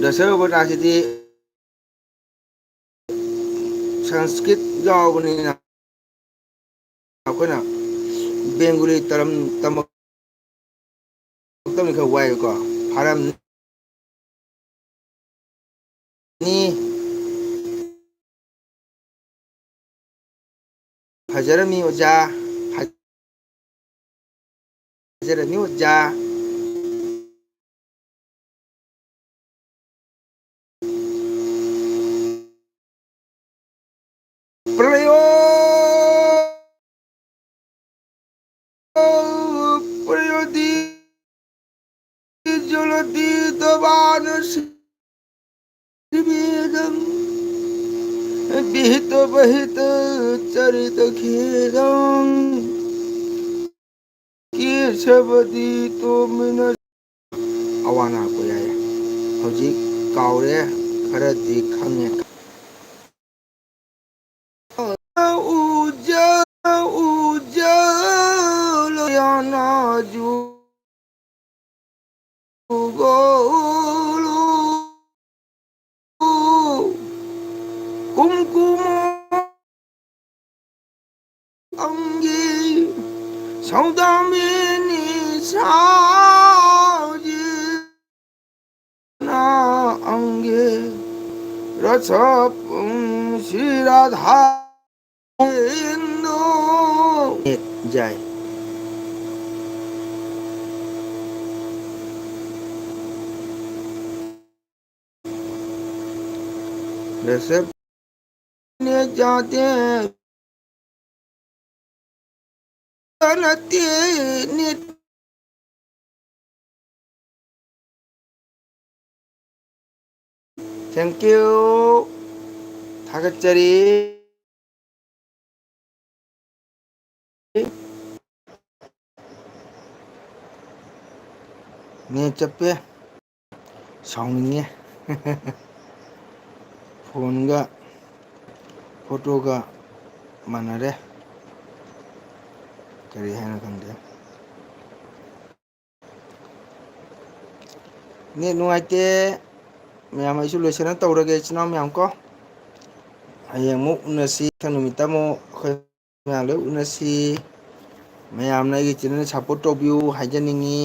ꯗꯁꯔꯕꯇꯥꯁꯤꯗꯤ ꯁꯪꯁꯀ꯭ꯔꯤꯠ ꯌꯥꯎꯕꯅꯤꯅ ꯑꯩꯈꯣꯏꯅ ꯕꯦꯡꯒꯨꯂꯤ ꯇꯔꯝ ꯇꯝꯃꯛ ꯇꯝꯃꯤ ꯈꯔ ꯋꯥꯏꯀꯣ꯫ ꯐꯥꯔꯝꯅꯤ꯫ ꯐꯖꯔꯝꯃꯤ ꯑꯣꯖꯥ꯫ ꯐꯖꯔꯝꯃꯤ ꯑꯣꯖꯥ꯫ ꯄ꯭ꯔꯌꯣ ꯄ꯭ꯔꯌꯣꯗꯤ ꯖꯂꯣꯗꯤ ꯇꯣꯕꯥꯅ ꯁꯤꯕꯤꯗꯝ ꯕꯤꯍꯤꯇ ꯕꯍꯤꯇ ꯆꯔꯤꯇ ꯈꯦꯗꯝ ꯀꯦꯁꯕꯗꯤ ꯇꯣꯃꯤꯅ ꯑꯋꯥꯅꯥ ꯀꯣꯌꯥꯏ꯫ ꯍꯧꯖꯤꯛ ꯀꯥꯎꯔꯦ, ꯈꯔꯗꯤ ꯈꯪꯉꯦ꯫ ꯎꯖ ꯎꯖ ꯂꯌꯥꯅꯥꯖꯨ ꯒꯣꯂꯣ ꯀꯨꯝꯀꯨꯃ ꯑꯪꯒꯤ ꯁꯧꯗꯥꯝꯕꯤꯅꯤ ꯁꯥꯎꯖꯤꯅ ꯑꯪꯒꯦ ꯔꯁ ꯄꯨꯡꯁꯤ ꯔꯥꯙꯥ ꯏꯟꯗꯨ꯫ ꯖꯥꯏ꯫ ꯔꯁ ꯅꯦ ꯖꯥꯇꯦ ꯅꯠꯇꯦ ꯅꯤꯠ꯫ Thank you꯫ ꯊꯥꯒꯠꯆꯔꯤ꯫ ꯅꯦꯠ ꯆꯞꯄꯦ꯫ ꯁꯥꯎꯅꯤꯡꯉꯦ꯫ ꯐꯣꯟꯒ ꯐꯣꯇꯣꯒ ꯃꯥꯟꯅꯔꯦ꯫ ꯀꯔꯤ ꯍꯥꯏꯅꯣ ꯈꯪꯗꯦ꯫ ꯅꯦꯠ ꯅꯨꯡꯉꯥꯏꯇꯦ꯫ ꯃꯌꯥꯝ, ꯑꯩꯁꯨ ꯂꯣꯏꯁꯤꯟꯅ ꯇꯧꯔꯒꯦ, ꯏꯆꯤꯟ ꯏꯅꯥꯎ ꯃꯌꯥꯝ ꯀꯣ꯫ ꯍꯌꯦꯡ ꯑꯃꯨꯛ ꯎꯅꯁꯤ꯫ ꯃꯊꯪ ꯅꯨꯃꯤꯠꯇ ꯑꯃꯨꯛ ꯑꯩꯈꯣꯏ ꯃꯌꯥꯝ ꯂꯣꯏ ꯎꯅꯁꯤ꯫ ꯃꯌꯥꯝꯅ ꯑꯩꯒꯤ ꯆꯦꯅꯦꯜ ꯁꯞꯄꯣꯔꯠ ꯇꯧꯕꯤꯌꯨ ꯍꯥꯏꯖꯅꯤꯡꯉꯤ꯫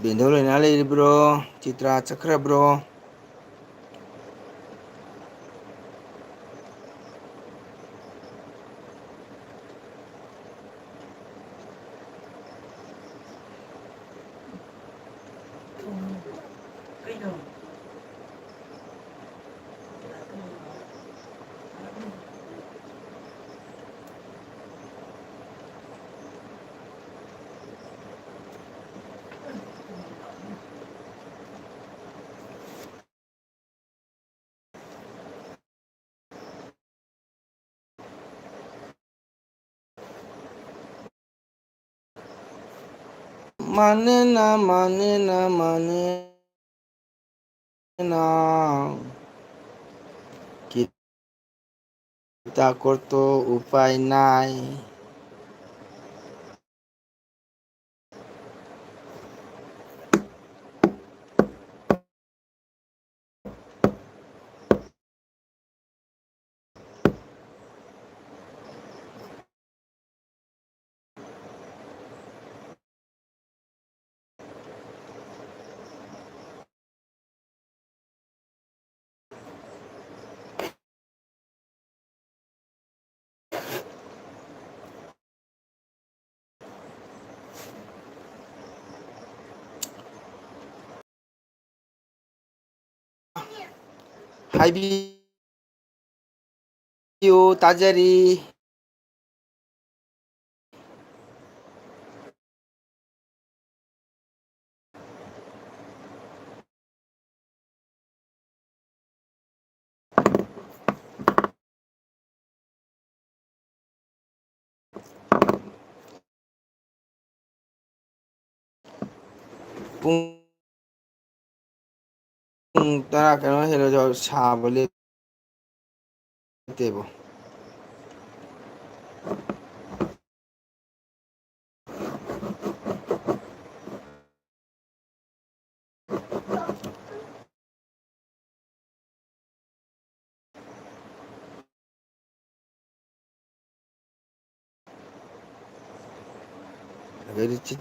ꯕꯦꯟꯗꯧ ꯂꯣꯏꯅ ꯂꯩꯔꯤꯕ꯭ꯔꯣ? ꯆꯤꯇ꯭ꯔꯥ ꯆꯠꯈ꯭ꯔꯕ꯭ꯔꯣ? মানে না, মানে না, মানে না। কিতা করতো উপায় নাই। ꯍꯥꯏꯕꯤꯌꯨ, ꯇꯥꯖꯔꯤ꯫ ꯄꯨꯡ, ꯄꯨꯡ ꯇꯔꯥ ꯀꯩꯅꯣ ꯍꯦꯜꯂꯁꯨ ꯁꯥꯕ ꯂꯦꯞꯇꯦꯕ꯫ ꯑꯗꯩꯗꯤ ꯆꯤ-,